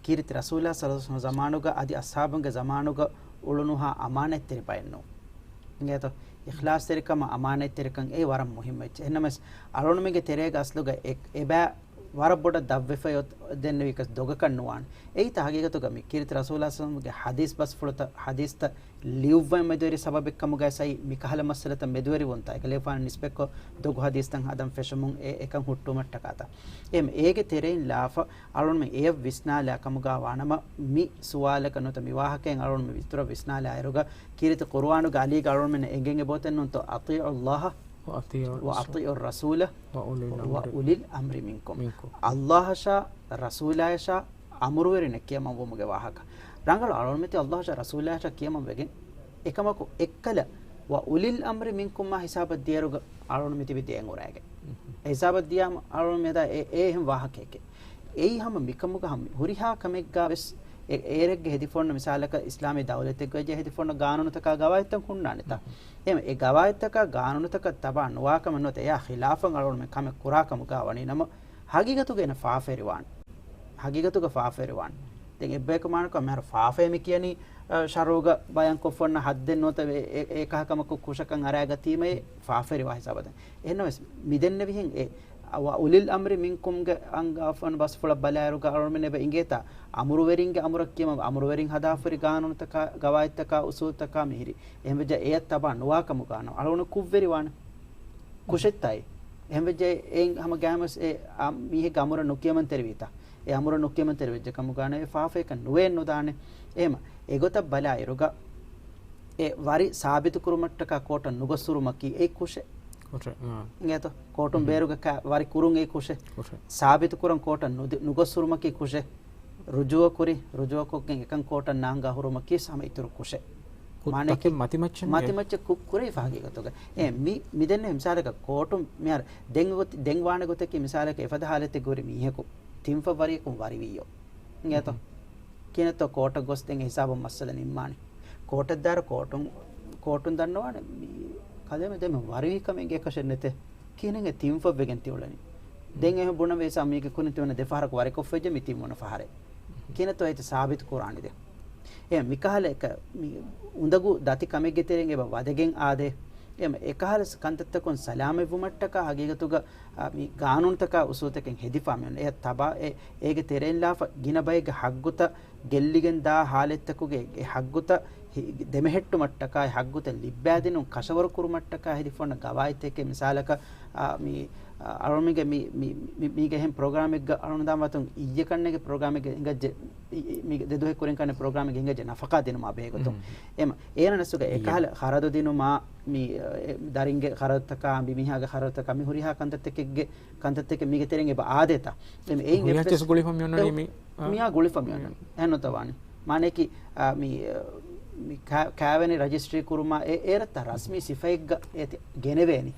ކީރިތި ރަސޫލާ ޞައްލައްލާހު ޢަލައިހި ވަސައްލަމަ ޒަމާނުގަ އަދި އަޞްޙާބުންގެ ޒަމާނުގަ އުޅުނުހާ އަމާނަތްތެރި ބައެއްނޫން. އިނގޭތޯ؟ އިޚްލާޞްތެރިކަމާ އަމާނަތްތެރިކަން އެއީ ވަރަށް މުހިއްމު އެއްޗެއް. އެހެންނަމަވެސް އަޅުންމެންގެ ތެރޭގަ އަސްލުގަ އެ-، އެބައި ވަރަށް ބޮޑަށް ދަށްވެފައި އޮތް-، ދެންނެވިކަސް ދޮގަކަށް ނުވާނެ. އެއީތާ ހަގީގަތުގަ މި ކީރިތި ރަސޫލާ ޞައްލައްލާހު ޢަލައިހި ވަސައްލަމަގެ ޙަދީޘް ބަސްފުޅުތައް، ޙަދީޘްތައް ލިޔުއްވަން މެދުވެރި ސަބަބެއްކަމުގައި ސައި މިކަހަލަ މައްސަލަތައް މެދުވެރިވުންތާ، އެކަލޭގެފާނަށް ނިސްބަތްކޮށް ދޮގު ޙަދީޘްތައް ހަދަން ފެށުމުން އެ އެކަން ހުއްޓުވުމަށްޓަކާތާ. އެހެން އޭގެ ތެރެއިން ލާފަ އަޅުންމެން އެޔަށް ވިސްނާލާ ކަމުގަ ވާނަމަ، މި ސުވާލަކަށް ނުވަތަ މި ވާހަކައިން އަޅުންމެން ވިތުރަށް ވިސްނާލާއިރުގަ، ކީރިތި ޤުރުއާނުގެ އަލީގަ އަޅުންމެންނަށް އެނގެން އެބައޮތެއްނޫންތޯ، "أطيعوا الله وأطيعوا الرسول وأولي الأمر منكم." ﷲ އަށާ ރަސޫލާޔަށާ އަމުރުވެރިންނެއް ކިޔަމަންވުމުގެ ވާހަކަ. ރަނގަޅު އަޅުންމެތި ﷲ އަށާ ރަސޫލާޔަށާ ކިޔަމަން ވެގެން. އެކަމަކު އެއްކަލަ "وأولي الأمر منكم" އާ ހިސާބަށް ދިޔައިރުގަ އަޅުންމެ ތިބި ދޭން އުރައިގެން. އެ ހިސާބަށް ދިޔާމަ އަޅުންމެ ދާ އެ، އެ އެހެން ވާހަކައެކޭ. އެއީ ހަމަ މިކަމުގަ ހަމަ ހުރިހާ ކަމެއްގަ ވެސް އެ، އޭރެއްގެ ހެދިފަ އޮންނަ މިސާލަކަށް އިސްލާމީ ދައުލަތެއްގަ ވެއްޖެ ހެދިފަ އޮންނަ ގާނޫނުތަކާ ގަވާއިދުތައް ހުންނާނެތާ. އެހެން އެ ގަވާއިދުތަކާ ގާނޫނުތަކަށް ތަބާ ނުވާކަމެއް ނުވަތަ އެއާ ޚިލާފަށް އަޅުންމެ ކަމެއް ކުރާކަމުގަ ވަނީ ނަމަ، ހަގީގަތުގަ އޭނަ ފާފަވެރިވާނެ. ހަގީގަތުގަ ފާފަވެރިވާނެ. ދެން އެއްބަޔަކު މާނަކޮށް މިހާރު ފާފައޭ މި ކިޔަނީ، އަ، ޝަރުޢުގަ ބަޔާންކޮށްފަ އޮންނަ ޙައްދެއް ނުވަތަ އެ، އެ، އެކަހަލަ ކަމަކު ކުށަކަށް އަރާގަތީމައޭ ފާފަވެރިވާ ހިސާބަށް ދެން. އެހެންނަމަވެސް މި ދެންނެވިހެން އެ، "وأولي الأمر منكم" ގެ އަންގާފަ އޮންނަ ބަސްފުޅަށް ބަލާއިރުގަ އަޅުމެން އެބަ އިނގޭތާ އަމުރުވެރިންގެ އަމުރަށް ކިޔަމަ އަމުރުވެރިން ހަދާފަ ހުރި ގާނޫނުތަކާ، ގަވާއިދުތަކާ، އުސޫލުތަކާ މިހިރީ. އެހެންވެއްޖެ އެޔަށް ތަބާ ނުވާކަމުގަ އަޅުން ކުށްވެރިވާނެ. ކުށެއްތާއި. އެހެންވެއްޖެ އެއިން ހަމަ ގާމަސް އެ، އާ، މީހެއްގެ އަމުރަށް ނުކިޔަމަންތެރިވީތާ. އެ އަމުރަށް ނުކިޔަމަންތެރިވެއްޖެ ކަމުގާނަ އެ ފާފައެއްކަން ނުވެއެއް ނުދާނެ. އެހެމަ އެގޮތަށް ބަލާއިރުގަ އެ ވަރި ސާބިތުކުރުމަށްޓަކާ ކޯޓަށް ނުގޮސް ހުރުމަކީ އެއް ކުށެއް. ކުށެއް، އާ. އިނގޭތޯ؟ ކޯޓުން ބޭރުގަ ކާ-، ވަރި ކުރުން އެއް ކުށެއް. ކުށެއް. ސާބިތުކުރަން ކޯޓަށް ނުދި-، ނުގޮސް ހުރުމަކީ ކުށެއް. ރުޖޫޢަ ކުރި، ރުޖޫޢަ ކޮށްގެން އެކަން ކޯޓަށް ނާންގާ ހުރުމަކީ ހަމަ އިތުރު ކުށެއް. ކުށްތަކެއް މާނައަކީ މަތިމައްޗަށް މި މަތިމައްޗަށް ކުށް ކުރެވިފަ ހަގީގަތުގަ. އެ މި، މި ދެންނެވި މިސާލަކަށް ކޯޓުން މިހާރު ދެން ގޮތް-، ދެން ވާނެ ގޮތަކީ މިސާލަކަށް އެފަދަ ހާލަތެއްގަ ހުރި މީހަކު ތިންފަށް ވަރިޔަކުން ވަރިވިއްޔޯ. އިނގޭތޯ؟ ކިހިނެއްތޯ ކޯޓަށް ގޮސް ދެން އެ ހިސާބަށް މައްސަލަ ނިންމާނެ. ކޯޓަށް ދާއިރު ކޯޓުން، ކޯޓުން ދަންނަވާނެ މި ކަލޭމެ ދެމެ ވަރިވީ ކަމެއް އެކަށެއް ނެތޭ. ކިހިނެއް ތިންފަށް ވެގެން ތިއުޅެނީ. ދެން އެހެން ބުނަން ވޭސާ މީގެ ކުރިން ތިވަނަ ދެފަހަރަކު ވަރިކޮށްފައްޖެ މި ތިންވަނަ ފަހަރެއް. ކިހިނެއްތޯ އޭތި ސާބިތު ކުރާނީ ދެ. އެ މިކަހަލަ އެކަ-، މި އުނދަގޫ ދަތި ކަމެއްގެ ތެރެއިން އެބަ ވަދެގެން އާދޭ. އެ އެކަހަލަ ކަންތައްތަކުން ސަލާމަތްވުމަށްޓަކާ ހަގީގަތުގަ، އާ، މި ގާނޫނުތަކާ އުސޫލުތަކެއް ހެދިފާ މިއޮންނަ. އެ ތަބާ އެ، އޭގެ ތެރެއިން ލާފަ ގިނަ ބައެއްގެ ހައްގުތައް ގެއްލިގެން ދާ ހާލަތްތަކުގެ އެ ހައްގުތައް ހި-، ދެމެހެއްޓުމަށްޓަކާ، އެ ހައްގުތައް ލިއްބާދިނުން ކަށަވަރު ކުރުމަށްޓަކާ ހެދިފަ އޮންނަ ގަވާއިދުތަކެއް މިސާލަކަށް، އާ، މި، އާ، އަޅުމެންގެ މި، މި، މި، މީގެ އެހެން ޕްރޮގްރާމެއްގަ އަޅުން ދާން ވަތުން އިއްޔެ ކަންނޭނގެ ޕްރޮގްރާމެއްގަ ހިނގައްޖެ، އި-، އި-، މީގެ ދެ ދުވަހެއް ކުރިން ކަންނޭ ޕްރޮގްރާމެއްގަ ހިނގައްޖެ ނަފަޤާ ދިނުމާ ބެހޭގޮތުން. އެމަ، އޭނަ ނަސްގަ އިއްޔެ. އެކަހަލަ ޚަރަދު ދިނުމާ، މި، އެ، ދަރިންގެ ޚަރަދުތަކާ، އަނބިމީހާގެ ޚަރަދުތަކާ، މި ހުރިހާ ކަންތައްތަކެއްގެ، ކަންތައްތަކެއް މީގެ ތެރެއިން އެބަ އާދޭތަ؟ އެމަ، އެއިން ހުރިހާ އެއްވެސް ޗެސް ގުޅިފަ މިއޮންނަނީ އެ، މި، އާ. މިއާ ގުޅިފަ މިއޮންނަނީ. އެހެންނުތަ ވާނީ؟ މާނައަކީ، އާ، މި، އާ، މި ކާ-، ކާވެނި ރަޖިސްޓްރީ ކުރުމާ އެ، އޭރަށްތަ ރަސްމީ ސިފައެއްގަ އޭތި ގެނެވޭނީ.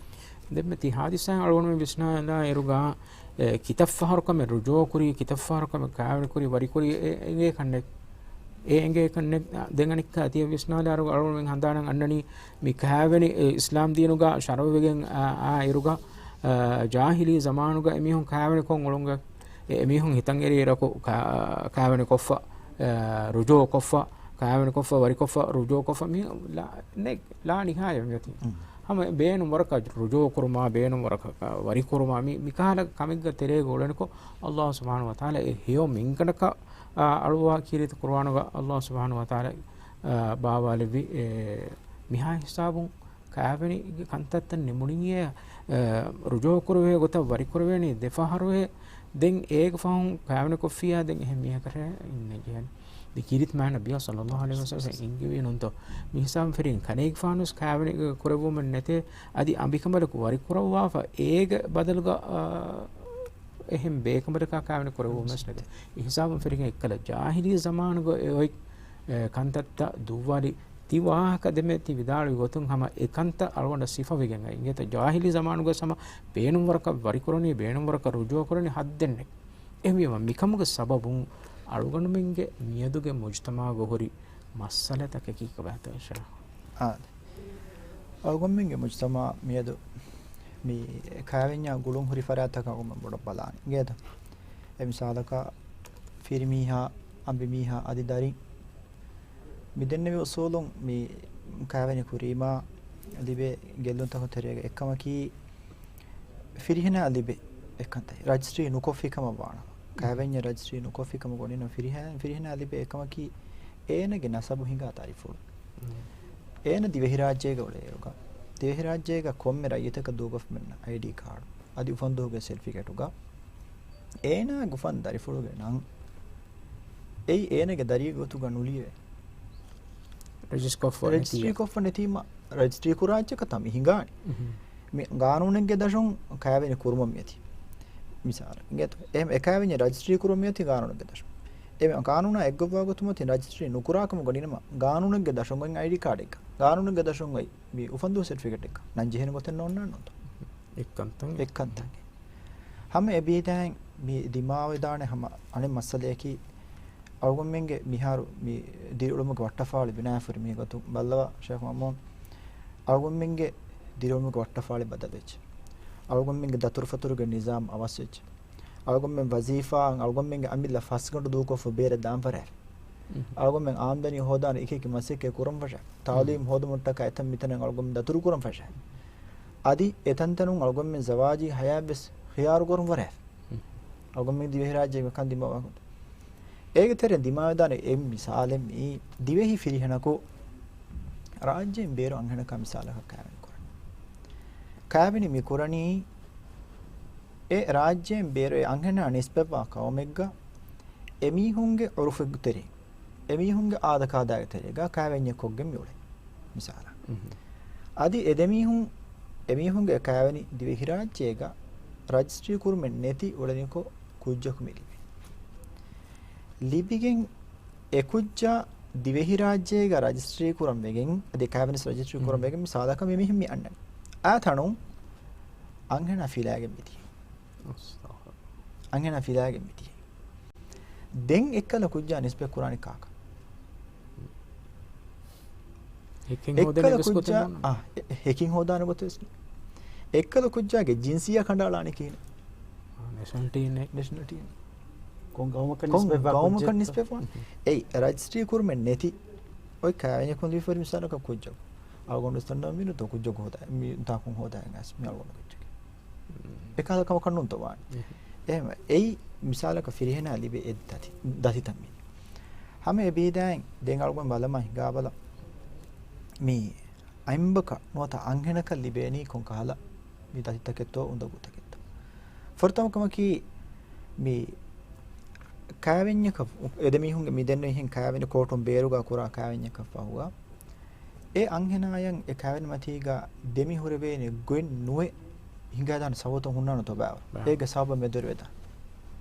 ދެންމެ ތި ހާދިސާ އަޅުގަނޑުމެން ވިސްނާލާ އިރުގަ، އެ، ކިތައް ފަހަރު ކަމެއް ރުޖޫޢަ ކުރީ، ކިތައް ފަހަރު ކަމެއް ކާވެނި ކުރީ، ވަރި ކުރީ، އެ، އެ އެނގޭ ކަންނެއް. އެ އެނގޭ ކަންނެއް، ދެން އަނެއްކާ ތިޔަ ވިސްނާލާ އަޅު-، އަޅުގަނޑުމެން ހަނދާނަށް އަންނަނީ މި ކާވެނި، އެ، އިސްލާމް ދީނުގަ ޝަރުޢުވެގެން އާ، އާ އިރުގަ، އާ، ޖާހިލީ ޒަމާނުގަ އެމީހުން ކާވެނި ކޮށް އުޅުންގެ، އެ، އެމީހުން ހިތަށް އެރި އިރަކު ކާ-، ކާވެނި ކޮށްފަ، އާ، ރުޖޫޢަ ކޮށްފަ، ކާވެނިކޮށްފަ، ވަރިކޮށްފަ، ރުޖޫ ކޮށްފަ، މި ލާ، ނެ، ލާ ނިހާޔަ މިއޮތީ. ހަމަ ބޭނުން ވަރަކަށް ރުޖޫ ކުރުމާ، ބޭނުން ވަރަކަށް ވަރި ކުރުމާ، މި، މިކަހަލަ ކަމެއްގަ ތެރޭގަ އުޅެނިކޮށް، އައްލާހު ސުބްޙާނަހު ވަތަޢާލާ އެ ހެޔޮ މިންގަނޑަކަށް، އާ، އަޅުވާ ކީރިތި ޤުރުއާނުގަ އައްލާހު ސުބްޙާނަހު ވަތަޢާލާ، އާ، ބާވާލެއްވި، އެ، މިހާ ހިސާބުން ކާވެނިގެ ކަންތައްތައް ނިމުނީއޭ، އަ، ރުޖޫ ކުރެވޭ ގޮތަށް ވަރި ކުރެވޭނީ ދެ ފަހަރުއޭ. ދެން އޭގެ ފަހުން ކާވެނި ކޮށްފިއްޔާ ދެން އެހެން މީހަކަށޭ އިންނަ ޖެހޭނެ. ދެ ކީރިތި މާތް ނަބިއްޔާ ޞައްލައްލާހު ޢަލައިހި ވަސައްލަމަ އެންގެވީ ނޫންތޯ؟ މި ހިސާބުން ފެށިގެން ކަނޭގެފާނުވެސް ކާވެނި ކުރެއްވުމެއް ނެތޭ. އަދި އަނބިކަނބަލަކު ވަރި ކުރައްވާފަ އޭގެ ބަދަލުގަ، އާ، އެހެން ބޭކަނބަލަކާ ކާވެނި ކުރެއްވުމެއް ނެތޭ. އެ ހިސާބުން ފެށިގެން އެއްކަލަ ޖާހިލީ ޒަމާނުގަ އެ އޮތް، އެ، ކަންތައްތައް ދުއްވާލި ތި ވާހަކަ ދެމެ ތި ވިދާޅުވި ގޮތުން ހަމަ އެ ކަންތައް އަޅުގަނޑަށް ސިފަވެގެން އައި. އިނގޭތަ ޖާހިލީ ޒަމާނުގަ ހަމަ ބޭނުން ވަރަކަށް ވަރިކުރަނީ، ބޭނުން ވަރަކަށް ރުޖޫ ކުރަނީ ހައްދެއްނެތް. އެހެންވީމަ މިކަމުގެ ސަބަބުން އަޅުގަނޑުމެންގެ މިއަދުގެ މުޖުތަމަޢުގަ ހުރި މައްސަލަތަކަކީ ކޮބާތޯ އިންޝާﷲ؟ އާދެ. އަޅުގަނޑުމެންގެ މުޖުތަމަޢު މިއަދު މި ކާވެންޏާ ގުޅުން ހުރި ފަރާތަކަށް އަޅުގަނޑުމެން ބޮޑަށް ބަލާނީ. އިނގޭތަ؟ އެ މިސާލަކަށް ފިރިމީހާ، އަނބިމީހާ އަދި ދަރިން މި ދެންނެވި އުސޫލުން މި ކާވެނި ކުރީމާ ލިބޭ ގެއްލުންތަކުން ތެރޭގަ އެއްކަމަކީ، ފިރިހެނާ ލިބޭ އެކަންތައް ރަޖިސްޓްރީ ނުކޮށްފި ކަމަށް ވާނަމަ، ކާވެންޏަށް ރަޖިސްޓްރީ ނުކޮށްފި ކަމަށް ގޮނޑިނަ ފިރިހެނާ، ފިރިހެނާ ލިބޭ އެކަމަކީ، އޭނަގެ ނަސަބު ހިނގާ ދަރިފުޅު. އޭނަ ދިވެހިރާއްޖޭގަ އުޅޭއިރުގަ، ދިވެހިރާއްޖޭގަ ކޮންމެ ރައްޔިތަކަށް ދޫކޮށްފަ މިންނަ އައިޑީ ކާޑު، އަދި އުފަންދުވަހުގެ ސެޓްފިކެޓުގަ، އޭނާގެ އުފަން ދަރިފުޅުގެ ނަން އެއީ އޭނަގެ ދަރިއެއްގެ ގޮތުގަ ނުލިޔެވޭ. ރަޖިސްޓްރީ ކޮށްފަ ރަޖިސްޓްރީ ނެތީ. ކޮށްފަ ނެތީމަ، ރަޖިސްޓްރީ ކުރާ އެއްޗަކަށް ތާ މި ހިނގާނީ. މި ގާނޫނެއްގެ ދަށުން ކާވެނި ކުރުމަށް މިއޮތީ. މިސާލަށް އިނގޭތޯ؟ އެހެން އެ ކާވެނި ރަޖިސްޓްރީ ކުރުމަށް މިއޮތީ ގާނޫނެއްގެ ދަށުން. އެ ގާނޫނާ އެއްގޮތްވާ ގޮތުން މިއޮތީ ރަޖިސްޓްރީ ނުކުރާކަމަށް ގޮނޑިނަމަ، ގާނޫނެއްގެ ދަށުން އޮތް އައިޑީ ކާޑެއްގަ، ގާނޫނެއްގެ ދަށުން އޮތް މި އުފަންދޫ ސެޓްފިކެޓެއްގަ ނަން ޖެހޭނެ ގޮތެއް ނޯންނާނެ ނޫންތޯ؟ އެއްކަންތައް. އެއްކަންތައް. ހަމަ އެބީދައިން މި ދިމާވެދާނެ ހަމަ އަނެއް މައްސަލަޔަކީ، އަޅުގަނޑުމެންގެ މިހާރު މި ދިރިއުޅުމުގެ ވައްޓަފާޅި ބިނާވެފަ ހުރި މި ގޮތުން ބައްލަވާ ޝޭޚް މައުމޫން، އަޅުގަނޑުމެންގެ ދިރިއުޅުމުގެ ވައްޓަފާޅި ބަދަލުވެއްޖެ. އަޅުގަނޑުމެންގެ ދަތުރުފަތުރުގެ ނިޒާމް އަވަސްވެއްޖެ. އަޅުގަނޑުމެން ވަޒީފާއަށް އަޅުގަނޑުމެންގެ އަމިއްލަ ފަސްގަނޑު ދޫކޮށްފަ ބޭރަށް ދާން ފަށާފަ. އަޅުގަނޑުމެން އާމްދަނީ ހޯދާނެ އެކި އެކި މަސައްކަތް ކުރަން ފަށާފަ. ތާލީމް ހޯދުމަށްޓަކާ އެތަން މިތަނަށް އަޅުގަނޑުމެން ދަތުރު ކުރަން ފަށާފަ. އަދި އެތަންތަނުން އަޅުގަނޑުމެން ޒަވާޖީ ހަޔާތްވެސް ޚިޔާރު ކުރަން ފަށާފަ. އަޅުގަނޑުމެން ދިވެހިރާއްޖޭގެ ކަން ދިމާވާ ގޮތަށް. އޭގެ ތެރެއިން ދިމާވެދާނެ އެއް މިސާލެއް މިއީ، ދިވެހި ފިރިހެނަކު ރާއްޖޭން ބޭރު އަންހެނަކާ މިސާލަކަށް ކާވެނި ކުރަން. ކާވެނި މި ކުރަނީ އެ ރާއްޖޭން ބޭރު އެ އަންހެނާ ނިސްބަތްވާ ޤައުމެއްގަ އެމީހުންގެ ޢުރުފެއްގެ ތެރެއިން، އެމީހުންގެ އާދަކާދައިގެ ތެރޭގަ ކާވެންޏެއް ކޮށްގެން މި އުޅޭ. މިސާލަށް. އަދި އެ ދެމީހުން، އެމީހުންގެ ކާވެނި ދިވެހިރާއްޖޭގަ ރަޖިސްޓްރީ ކުރުމެއް ނެތި އުޅެނިކޮށް ކުއްޖަކު މި ލިބޭ. ލިބިގެން އެ ކުއްޖާ ދިވެހިރާއްޖޭގަ ރަޖިސްޓްރީ ކުރަން ވެގެން، އަދި ކާވެނިސް ރަޖިސްޓްރީ ކުރަން ވެގެން މި ސާދަކަށް މި މީހުން މި އަންނަނީ. އާ ތަނުން އަންހެނާ ފިލާގެން މިދިޔަ. އަންހެނާ ފިލާގެން މިދިޔަ. ދެން އެއްކަލަ ކުއްޖާ ނިސްބަތް ކުރާނީ ކާކަށް؟ ހެކިން ހޯދޭނެ އެއްކަލަ ވެސް ކުއްޖާ، ގޮތެއް ނޫން. އާ، އެ، ހެކިން ހޯދާނެ ގޮތެއް ވެސް ނޫން. އެއްކަލަ ކުއްޖާގެ ޖިންސިއްޔާ ކަނޑައަޅާނީ ކިހިނެއް؟ އާ، ނޭޝަނަލިޓީ ނެތް. ނޭޝަނަލިޓީ ނެތް. ކޮން ގައުމަކަށް ކޮން ނިސްބަތްވާ ގައުމަކަށް ކުއްޖެއްތަ؟ ނިސްބަތްވާ؟ އެއް، ރަޖިސްޓްރީ ކުރުމެއް ނެތި. އޮތް ކާވެނިއަކުން ލިބިފަ ހުރި މިސާލަކަށް ކުއްޖަކު. އަޅުގަނޑު ވެސް ދަންނަވަން މި ނޫންތޯ ކުއްޖަކު ހޯދާ، މި ތާކުން ހޯދާ އެނގާސް މި އަޅުގަނޑު ކުއްޖެކޭ. އެކަހަލަ ކަމަކަށް ނޫންތޯ ވާނެ. އެހެން. އެހެން. އެއީ މިސާލަކަށް ފިރިހެނާ ލިބޭ އެއް ދަތި، ދަތިތައް މި. ހަމަ އެ ބީދާއިން ދެން އަޅުގަނޑު ބަލަމާ ހިނގާބަލަ. މި އަނބަކަށް ނުވަތަ އަންހެނަކަށް ލިބޭނީ ކޮން ކަހަލަ މި ދަތިތަކެއްތޯ އުނދަގޫތަކެއްތޯ. ފުރަތަމަ ކަމަކީ މި ކާވެންޏަކަށް އެ ދެމީހުންގެ މި ދެންނެވިހެން ކާވެނި ކޯޓުން ބޭރުގަ ކުރާ ކާވެންޏަކަށް ފަހުގަ އެ އަންހެނާޔަށް އެ ކާވެނި މަތީގަ ދެމި ހުރެވޭނެ ގޮތް ނުވެ ހިނގާދާނެ ސަބަބުތައް ހުންނާނެތޯ ބާވަ. ބާ. އޭގެ ސަބަބަށް މެދުވެރިވެދާނެ.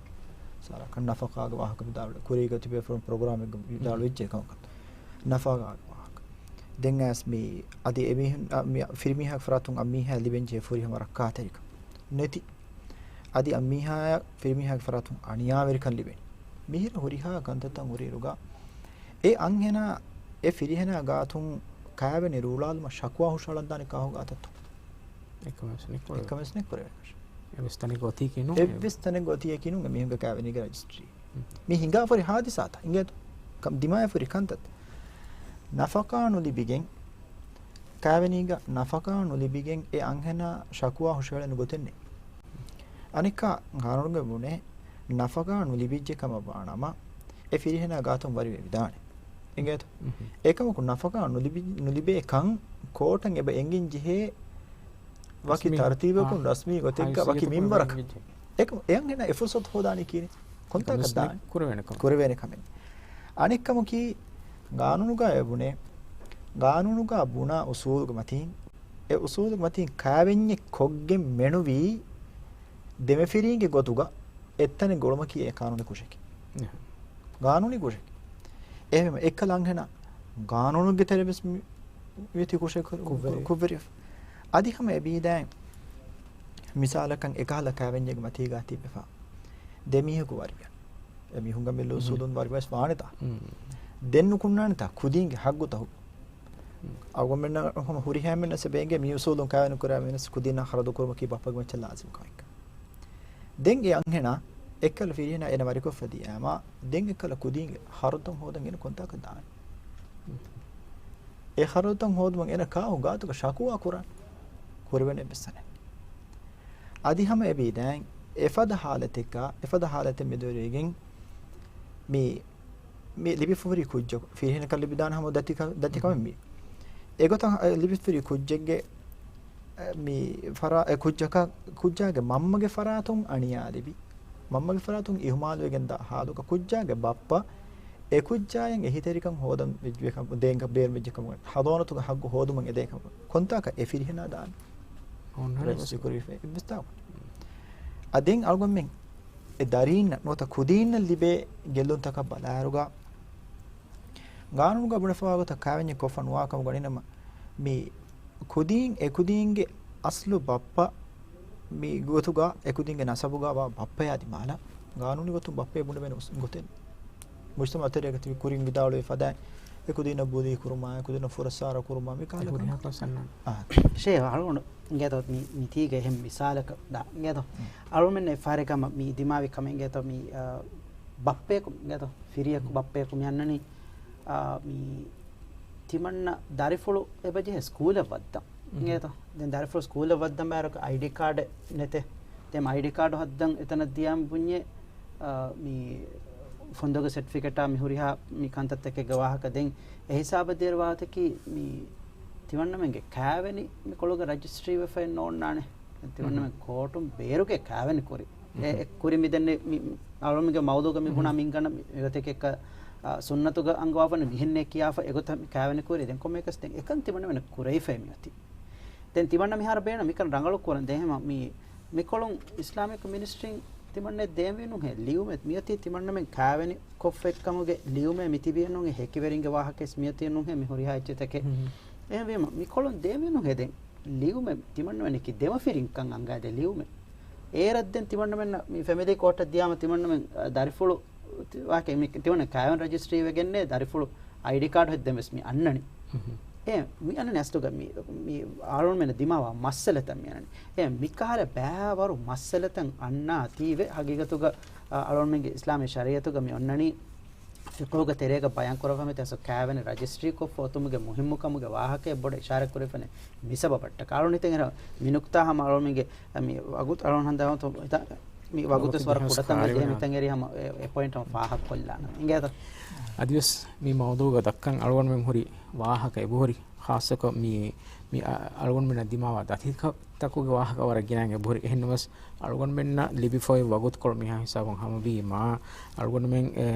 ސާރަކަށް ނަފަޤާގެ ވާހަކަ ވިދާޅުވި، ކުރީގަ ތިބޭފުޅުން ޕްރޮގްރާމެއްގަ ވިދާޅުވެއްޖެ ކަމަކަށް. ނަފަޤާގެ ވާހަކަ. ދެން އައިސް މި އަދި އެމީހުން، އަ، މި ފިރިމީހާގެ ފަރާތުން އަންމީހާ ލިބެންޖެހޭ ފުރިހަމަ ރައްކާތެރިކަން ނެތި. އަދި އަންމީހާޔަށް ފިރިމީހާގެ ފަރާތުން އަނިޔާވެރިކަން ލިބެނީ. މިހިރަ ހުރިހާ ކަންތައްތައް ހުރިއިރުގަ އެ އަންހެނާ އެ ފިރިހެނާ ގާތުން ކާވެނި ރޫޅާލުމަށް ޝަކުވާ ހުށަހަޅަންދާނެ ކާކު ގާތަށްތޯ؟ އެކަމެސް ނެތްކުރެވޭ. އެކަމެސް ނެތްކުރެވޭ. އެވެސް ތަނެއްގަ އޮތީކީ ނޫން. އެއްވެސް ތަނެއްގަ އޮތީއެކީ ނޫން އެމީހުންގެ ކާވެނީގެ ރަޖިސްޓްރީ. މި ހިނގާފަ ހުރި ހާދިސާތައް އިނގޭތޯ؟ ކަމް ދިމާވެފަ ހުރި ކަންތައް. ނަފަޤާ ނުލިބިގެން، ކާވެނީގަ ނަފަޤާ ނުލިބިގެން އެ އަންހެނާ ޝަކުވާ ހުށަހެޅެން ގޮތެއް ނެތް. އަނެއްކާ ގާނޫނުގަ ބުނޭ، ނަފަޤާ ނުލިބިއްޖެ ކަމަށް ވާނަމަ، އެ ފިރިހެނާ ގާތުން ވަރިވެ ވިދާނެ. އިނގޭތޯ؟ އެކަމަކު ނަފަޤާ ނުލިބި-، ނުލިބޭ ކަން ކޯޓަށް އެބަ އެނގެން ޖެހޭ ވަކި ރަސްމީ، ތަރުތީބަކުން އާ، ރަސްމީ ގޮތެއްގަ ވަކި ހައިސިއްޔަތަކުން މިންވަރަކަށް. އެކަމަކު އެ އަންހެނާ އެ ފުރުސަތު ހޯދާނީ ކީރި؟ ކޮންތާކަށް ދާނީ؟ ކުރެވޭނެ ކަމެއް. ކުރެވޭނެ ކަމެއް. އަނެއްކަމަކީ، ގާނޫނުގައި ބުނޭ، ގާނޫނުގަ ބުނާ އުސޫލުގެ މަތީން، އެ އުސޫލުގެ މަތީން ކާވެންޏެއް ކޮށްގެން މެނުވީ ދެމަފިރީންގެ ގޮތުގަ އެއްތަނެއް ގުޅުމަކީ އެ ގާނޫނީ ކުށެކޭ. ގާނޫނީ ކުށެކޭ. އެހެންވީމަ އެއްކަލަ އަންހެނާ ގާނޫނުގެ ތެރޭ ވެސް މި-، މިއޮތީ ކުށެއް ކުށްވެރި. ކުށްވެރި. އަދި ހަމަ އެބީދާއިން މިސާލަކަށް އެކަހަލަ ކާވެންޏެއްގެ މަތީގަ ތިއްބެފަ ދެ މީހަކު ވަރިވެ. އެ މީހުންގެ މި އުސޫލުން ވަރިވެސް ވާނެތާ؟ ދެން ނުކުންނާނެތާ ކުދީންގެ ހައްގުތައް ހު-، އަޅުގަނޑުމެންނަށް ހަމަ ހުރިހާ އެންމެންނަށް އެބަ އެނގޭ މި އުސޫލުން ކާވެނި ކުރާ މީހުންނަށް ކުދީންނާ ޚަރަދު ކުރުމަކީ ބައްޕަގެ މައްޗަށް ލާޒިމު ކަމެއްކަން. ދެން އެ އަންހެނާ އެއްކަލަ ފިރިހެނާ އޭނަ ވަރިކޮށްފަ ދިޔައިމާ، ދެން އެއްކަލަ ކުދީންގެ ޚަރަދުތައް ހޯދަން އޭނަ ކޮންތާކަށް ދާނީ؟ އެ ޚަރަދުތައް ހޯދުމަށް އޭނަ ކާކު ގާތުގަ ޝަކުވާ ކުރާނީ؟ ކުރެވޭނެ އެއްވެސް ތަނެއް. އަދި ހަމަ އެބީދާއިން އެފަދަ ހާލަތެއްގަ، އެފަދަ ހާލަތެއް މެދުވެރިވެގެން މި، މި ލިބިފަހުރި ކުއްޖަކު، ފިރިހެނަކަށް ލިބިދާނެ ހަމަ ދަތިކަ-، ދަތިކަމެއް މި. އެގޮތަށް ލިބިފަހުރި ކުއްޖެއްގެ އެ، މި ފަރާ-، އެ ކުއްޖަކަށް، ކުއްޖާގެ މަންމަގެ ފަރާތުން އަނިޔާ ލިބި، މަންމަގެ ފަރާތުން އިހުމާލުވެގެންދާ ހާލުގަ ކުއްޖާގެ ބައްޕަ އެ ކުއްޖާއަށް އެހީތެރިކަން ހޯދަން ވެއްޖެ ކަމަށް، ދޭން ބޭނުންވެއްޖެ ކަމަށް، ޙަޟާނަތުގެ ޙައްޤު ހޯދުމަށް އެދޭ ކަމަށް ކޮންތާކަށް އެ ފިރިހެނާ ދާނީ؟ ރައްސި ކުރެވިފައި އެއްވެސް ތާކު. އަދި އަޅުގަނޑުމެން އެ ދަރީންނަށް ނުވަތަ ކުދީންނަށް ލިބޭ ގެއްލުންތަކަށް ބަލާއިރުގަ، ގާނޫނުގަ ބުނެފަވާ ގޮތަށް ކާވެންޏެއް ކޮށްފަ ނުވާ ކަމަށް ގަނެނަމަ، މި ކުދީން، އެ ކުދީންގެ އަސްލު ބައްޕަ މި ގޮތުގަ، އެ ކުދީންގެ ނަސަބުގަ ވާ ބައްޕަޔާ ދިމާލަށް ގާނޫނީ ގޮތުން ބައްޕަ ބުނެވޭނެ ގޮތެއް ނެތް. މުޖްތަމަޢު ތެރޭގަ ތިބި ކުރިން ވިދާޅުވި ފަދައިން، އެ ކުދީންނަށް ބުލީ ކުރުމާ، އެ ކުދީންނަށް ފުރައްސާރަ ކުރުމާ، މި ކަހަލަ ކަމެއް. ޝޭ، އަޅުގަނޑު އިނގޭތޯ މި، މިތީގަ އެހެން މިސާލަކަށް ދާ، އިނގޭތޯ؟ އަޅުމެން އެ ފަހަރެއް ހަމަ މި ދިމާވި ކަމެއް އިނގޭތޯ މި، އާ، ބައްޕަޔަކު އިނގޭތޯ؟ ފިރިޔަކު ބައްޕަޔަކު މި އަންނަނީ، އާ، މި ތިމަންނަ ދަރިފުޅު އެބަޖެހޭ ސްކޫލަށް ވައްދަން. އިނގޭތޯ؟ ދެން ދަރިފުޅު ސްކޫލަށް ވައްދަން ބާރަކަށް އައިޑީ ކާޑެއް ނެތޭ. ދެން އައިޑީ ކާޑު ހައްދަން އެތަނަށް ދިޔައިމަ ބުންޏޭ، އާ، މި ފޮންދޮގެ ސެޓްފިކެޓާ މި ހުރިހާ މި ކަންތައްތަކެއްގެ ވާހަކަ. ދެން އެ ހިސާބަށް ދޭރު ވާހަކަތަކީ މި ތިމަންނަމެންގެ ކާވެނި މި ކޮޅުގަ ރަޖިސްޓްރީ ވެފައެއް ނޯންނާނެ. ދެން ތިމަންނަމެން ކޯޓުން ބޭރުގެ ކާވެނި ކުރި. އެ، އެ ކުރި މި ދެންނެ މި އަޅުމެންގެ މައުޟޫގަ މި ބުނާ މިންގަނޑަށް މި ގޮތެކެއް، އާ، ސުންނަތުގަ އަންގަވާފަން މިހެންނޭ ކިޔާފަ އެގޮތަށް މި ކާވެނި ކުރި. ދެން ކޮންމެއަކަސް ދެން އެކަން ތިމަންނަމެން ކުރެވިފައި މިއޮތީ. ދެން ތިމަންނަ މިހާރު ބޭނުން މިކަން ރަނގަޅު ކުރަން. ދެން ހަމަ މި، މިކޮޅުން އިސްލާމިކް މިނިސްޓްރީން ތިމަންނަ ދޭންވީނުހޭ ލިޔުމެއް މިއޮތީ ތިމަންނަމެން ކާވެނި ކޮށްފައި ކަމުގެ ލިޔުމެއް މިތިބީނުހޭ ހެކިވެރިންގެ ވާހަކައެސް މިއޮތީނުހޭ މި ހުރިހާ އެއްޗެއް ތަކެއް. އެހެންވީމަ މިކޮޅުން ދޭންވީނުހޭ ދެން ލިޔުމެއް ތިމަންނަމެންނަކީ ދެމަފިރިންކަން އަންގާދޭ ލިޔުމެއް. އޭރަށް ދެން ތިމަންނަމެންނަށް މި ފެމިލީ ކޯޓަށް ދިޔާމަ ތިމަންނަމެން، އަ، ދަރިފުޅު ތި-، ވާކެ މި ތިމަންނަ ކާވެނި ރަޖިސްޓްރީ ވެގެންނޭ ދަރިފުޅު އައިޑީ ކާޑު ހެއްދެން ވެސް މި އަންނަނީ. އެ މި އަންނަނީ އަސްލުގަ މި، މި އަޅުގަނޑުމެންނަށް ދިމާވާ މައްސަލަތައް މި އަންނަނީ. އެ މިކަހަލަ ބައިވަރު މައްސަލަތައް އަންނާތީވެ ހަގީގަތުގަ، އަ، އަޅުގަނޑުމެންގެ އިސްލާމީ ޝަރީއަތުގަ މި އޮންނަނީ ފިޤުހުގެ ތެރޭގަ ބަޔާން ކުރައްވާ މިތަސް ކާވެނި ރަޖިސްޓްރީ ކޮށްފަ އޮތުމުގެ މުހިއްމުކަމުގެ ވާހަކައެއް ބޮޑަށް އިޝާރާތް ކުރެވިފަނެ މި ސަބަބަށްޓަކާ. އަޅުގަނޑު ހިތަށް އެރަ މި ނުކްތާ ހަމަ އަޅުގަނޑުމެންގެ މި ވަގުތު އަޅުގަނޑު ހަނދާން ހިތަށް މި ވަގުތު ވަގުތު ވަރަށް ކުޑަތަން ވެއްޖެ ހާސް މިތަން އެރި ހަމަ އެ، އެ ޕޮއިންޓް ހަމަ ފާހަގަކޮށްލާނަން. އިނގޭތަ؟ އަދިވެސް މި މައުޟޫގަ ދައްކަން އަޅުގަނޑުމެން ހުރި ވާހަކަ އެބަހުރި ޚާއްޞަކޮށް މި، މި އަ-، އަޅުގަނޑުމެންނަށް ދިމާވާ ދަތިކަ-، ތަކުގެ ވާހަކަ ވަރަށް ގިނައިން އެބަހުރި. އެހެންނަމަވެސް އަޅުގަނޑުމެންނަށް ލިބިފައި ވަގުތުކޮޅު މިހާ ހިސާބުން ހަމަވީމާ، އަޅުގަނޑުމެން، އެ،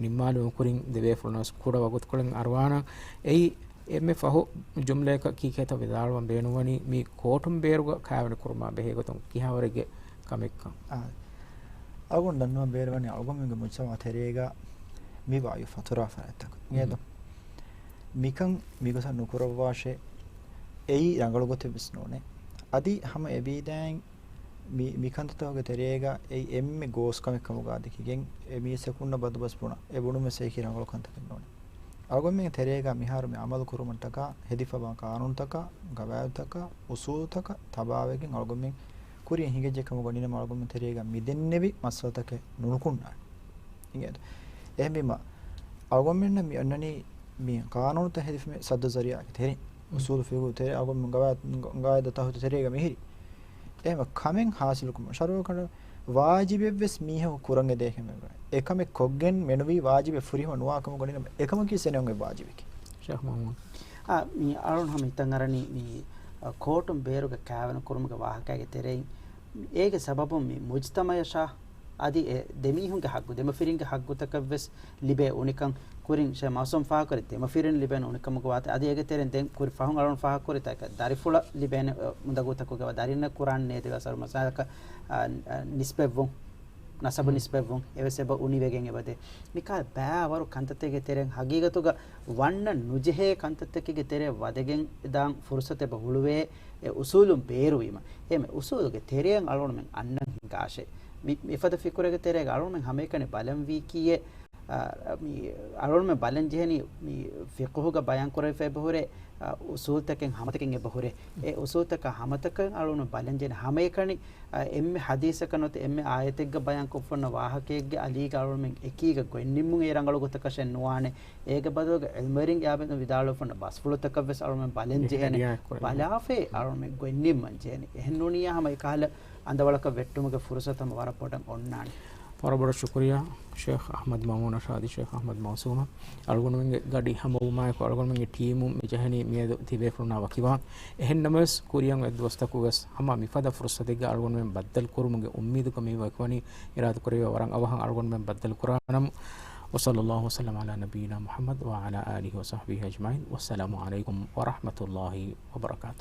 ނިންމާލުމުގެ ކުރިން ދެބޭފުޅުންނަށް ވެސް ކުޑަ ވަގުތުކޮޅެއް އަރުވާނަން. އެއީ އެންމެ ފަހު ޖުމްލައަކަށް ކީކޭތޯ ވިދާޅުވަން ބޭނުންވަނީ މި ކޯޓުން ބޭރުގަ ކާވެނި ކުރުމާ ބެހޭ ގޮތުން ކިހާވަރެއްގެ ކަމެއްކަން. އާ، އަޅުގަނޑު ދަންނަވަން ބޭނުންވަނީ އަޅުގަނޑުމެންގެ މުޖްތަމަޢު ތެރޭގަ މި ވާ އިއްޔެ ފަތުރާ ފަރާތްތަކުން. އިނގޭތޯ؟ މިކަން މިގޮތަށް ނުކުރައްވާށޭ. އެއީ ރަނގަޅު ގޮތެއް ވެސް ނޫނޭ. އަދި ހަމަ އެބީދާއިން މި، މި ކަންތައްތަކުގެ ތެރޭގަ އެއީ އެންމެ ގޯސް ކަމެއް ކަމުގަ ދެކިގެން އެ މީސްތަކުންނަށް ބަދުބަސް ބުނަ، އެ ބުނުމެއް ސައިކި ރަނގަޅު ކަންތަކެއް ނޫނޭ. އަޅުގަނޑުމެން ތެރޭގަ މިހާރު މި އަމަލު ކުރުމަށްޓަކާ ހެދިފަވާ ޤާނޫނުތަކާ، ގަވާއިދުތަކާ، އުސޫލުތަކަށް ތަބާވެގެން އަޅުގަނޑުމެން ކުރިޔަށް ހިނގައްޖެ ކަމަށް ގަންނަމަ އަޅުގަނޑުމެން ތެރޭގަ މި ދެންނެވި މައްސަލަތަކެއް ނުނުކުންނާނެ. އިނގޭތޯ؟ އެހެންވީމަ އަޅުގަނޑުމެންނަށް މި އޮންނަނީ މި ޤާނޫނުތައް ހެދިފަ މި ސައްދު ޒަރީޢާގެ ތެރެއިން، އުސޫލު ފިޤުހު ތެރެ އަގު ގަވާ-، ގަވާއިދު ތަހުތު ތެރޭގަ މިހިރި. އެހެމަ ކަމެއް ހާސިލުކުރުމަށް ޝަރުޢު ކަނޑަ ވާޖިބެއްވެސް މީހަކު ކުރަން އެދޭކަމެއް. އެކަމެއް ކޮށްގެން މެނުވީ ވާޖިބެއް ފުރިހަމަ ނުވާ ކަމަކު ނިނަމަ، އެކަމަކީ ސެނެއުންގެ ވާޖިބެކޭ. ޝޭޚް މައުމޫން. އާ، މި އަޅުން ހަމަ ހިތަށް އަރަނީ މި، އަ، ކޯޓުން ބޭރުގެ ކާވެނި ކުރުމުގެ ވާހަކައިގެ ތެރެއިން އޭގެ ސަބަބުން މި މުޖްތަމައަށާ އަދި އެ ދެމީހުންގެ ހައްގު، ދެމަފިރިންގެ ހައްގުތަކަށްވެސް ލިބޭ އުނިކަން ކުރިން ޝޭ މައުސޫމް ފާހަގަކުރި ދެމަފިރިން ލިބޭނެ އުނިކަމުގެ ވާހަކަ. އަދި އޭގެ ތެރެއިން ދެން ކުރި ފަހުން އަޅުން ފާހަގަކުރި ތަކެއް ދަރިފުޅަށް ލިބޭނެ، އަ، އުނދަގޫތަކުގެ ވާ ދަރިންނަށް ކުރާން ނޭދެވޭ އަސަރު މަސައްކަތް، އަ، އަ، ނިސްބަތްވުން، ނަސަބު ނިސްބަތްވުން އެވެސް އެބަ އުނިވެގެން އެބަދޭ. މިކާ ބައިވަރު ކަންތައްތަކެއްގެ ތެރެއިން ހަގީގަތުގަ ވަންނަން ނުޖެހޭ ކަންތައްތަކެއްގެ ތެރެއަށް ވަދެގެން ދާން ފުރުސަތެއް އެބަ ހުޅުވޭ. އެ އުސޫލުން ބޭރުވީމަ، އެހެން އުސޫލުގެ ތެރެއަށް އަޅުގަނޑުމެން އަންނަން ހިނގާށޭ. މި، މިފަދަ ފިކުރެއްގެ ތެރޭގަ އަޅުގަނޑުމެން ހަމައެކަނި ބަލަން ވީކީއެއް، އާ، މި، އަޅުގަނޑުމެން ބަލަން ޖެހެނީ މި ފިޤުހުގަ ބަޔާން ކުރެވިފަ އެބަހުރޭ، އާ، އުސޫލުތަކެއް ހަމަތަކެއް އެބަހުރޭ. އެ އުސޫލުތަކާ ހަމަތަކަށް އަޅުގަނޑު ބަލަން ޖެހެނީ ހަމައެކަނި، އާ، އެންމެ ޙަދީޘަކަށް ނުވަތަ އެންމެ އާޔަތެއްގަ ބަޔާންކޮށްފަ އޮންނަ ވާހަކައެއްގެ އަލީގަ އަޅުގަނޑުމެން އެކީގަ ގޮތްނިންމުން އެ ރަނގަޅު ގޮތަކަށެއް ނުވާނެ. އޭގެ ބަދަލުގަ ޢިލްމުވެރިންގެ އާބެދުން ވިދާޅުވެފަ އޮންނަ ބަސްފުޅުތަކަށްވެސް އަޅުމެން ބަލަން ޖެހޭނެ. ރިޢާޔަތް ކުރެވޭ. ބަލާފައި އަޅުމެން ގޮތްނިންމަން ޖެހޭނެ. އެހެން ނޫނިއްޔާ ހަމަ އެކަހަލަ އަނދަވަޅަކަށް ވެއްޓުމުގެ ފުރުސަތު ހަމަ ވަރަށް ބޮޑަށް އޮންނާނެ. ވަރަށް ބޮޑަށް ޝުކުރިއްޔާ ޝޭޚް އަޙްމަދު މައުމޫން ރަޝާދީ، ޝޭޚް އަޙްމަދު މައުސޫމަށް. އަޅުގަނޑުމެންގެ ގަޑި ހަމަވުމާއެކު އަޅުގަނޑުމެންގެ ޓީމު މި ޖެހެނީ މިއަދު ތިބޭފުޅުންނާ ވަކިވާން. އެހެން ނަމަވެސް ކުރިއަށް އޮތް ދުވަސްތަކުގަސް ހަމަ މިފަދަ ފުރުސަތެއްގަ އަޅުގަނޑުމެން ބައްދަލު ކުރުމުގެ އުއްމީދުގަ މި ވަކިވަނީ އިރާދަކުރެއްވިޔާ ވަރަށް އަވަހަށް އަޅުގަނޑުމެން ބައްދަލު ކުރާނަމު. وصلى الله وسلم على نبينا محمد وعلى آله وصحبه أجمعين. والسلام عليكم ورحمة الله وبركاته.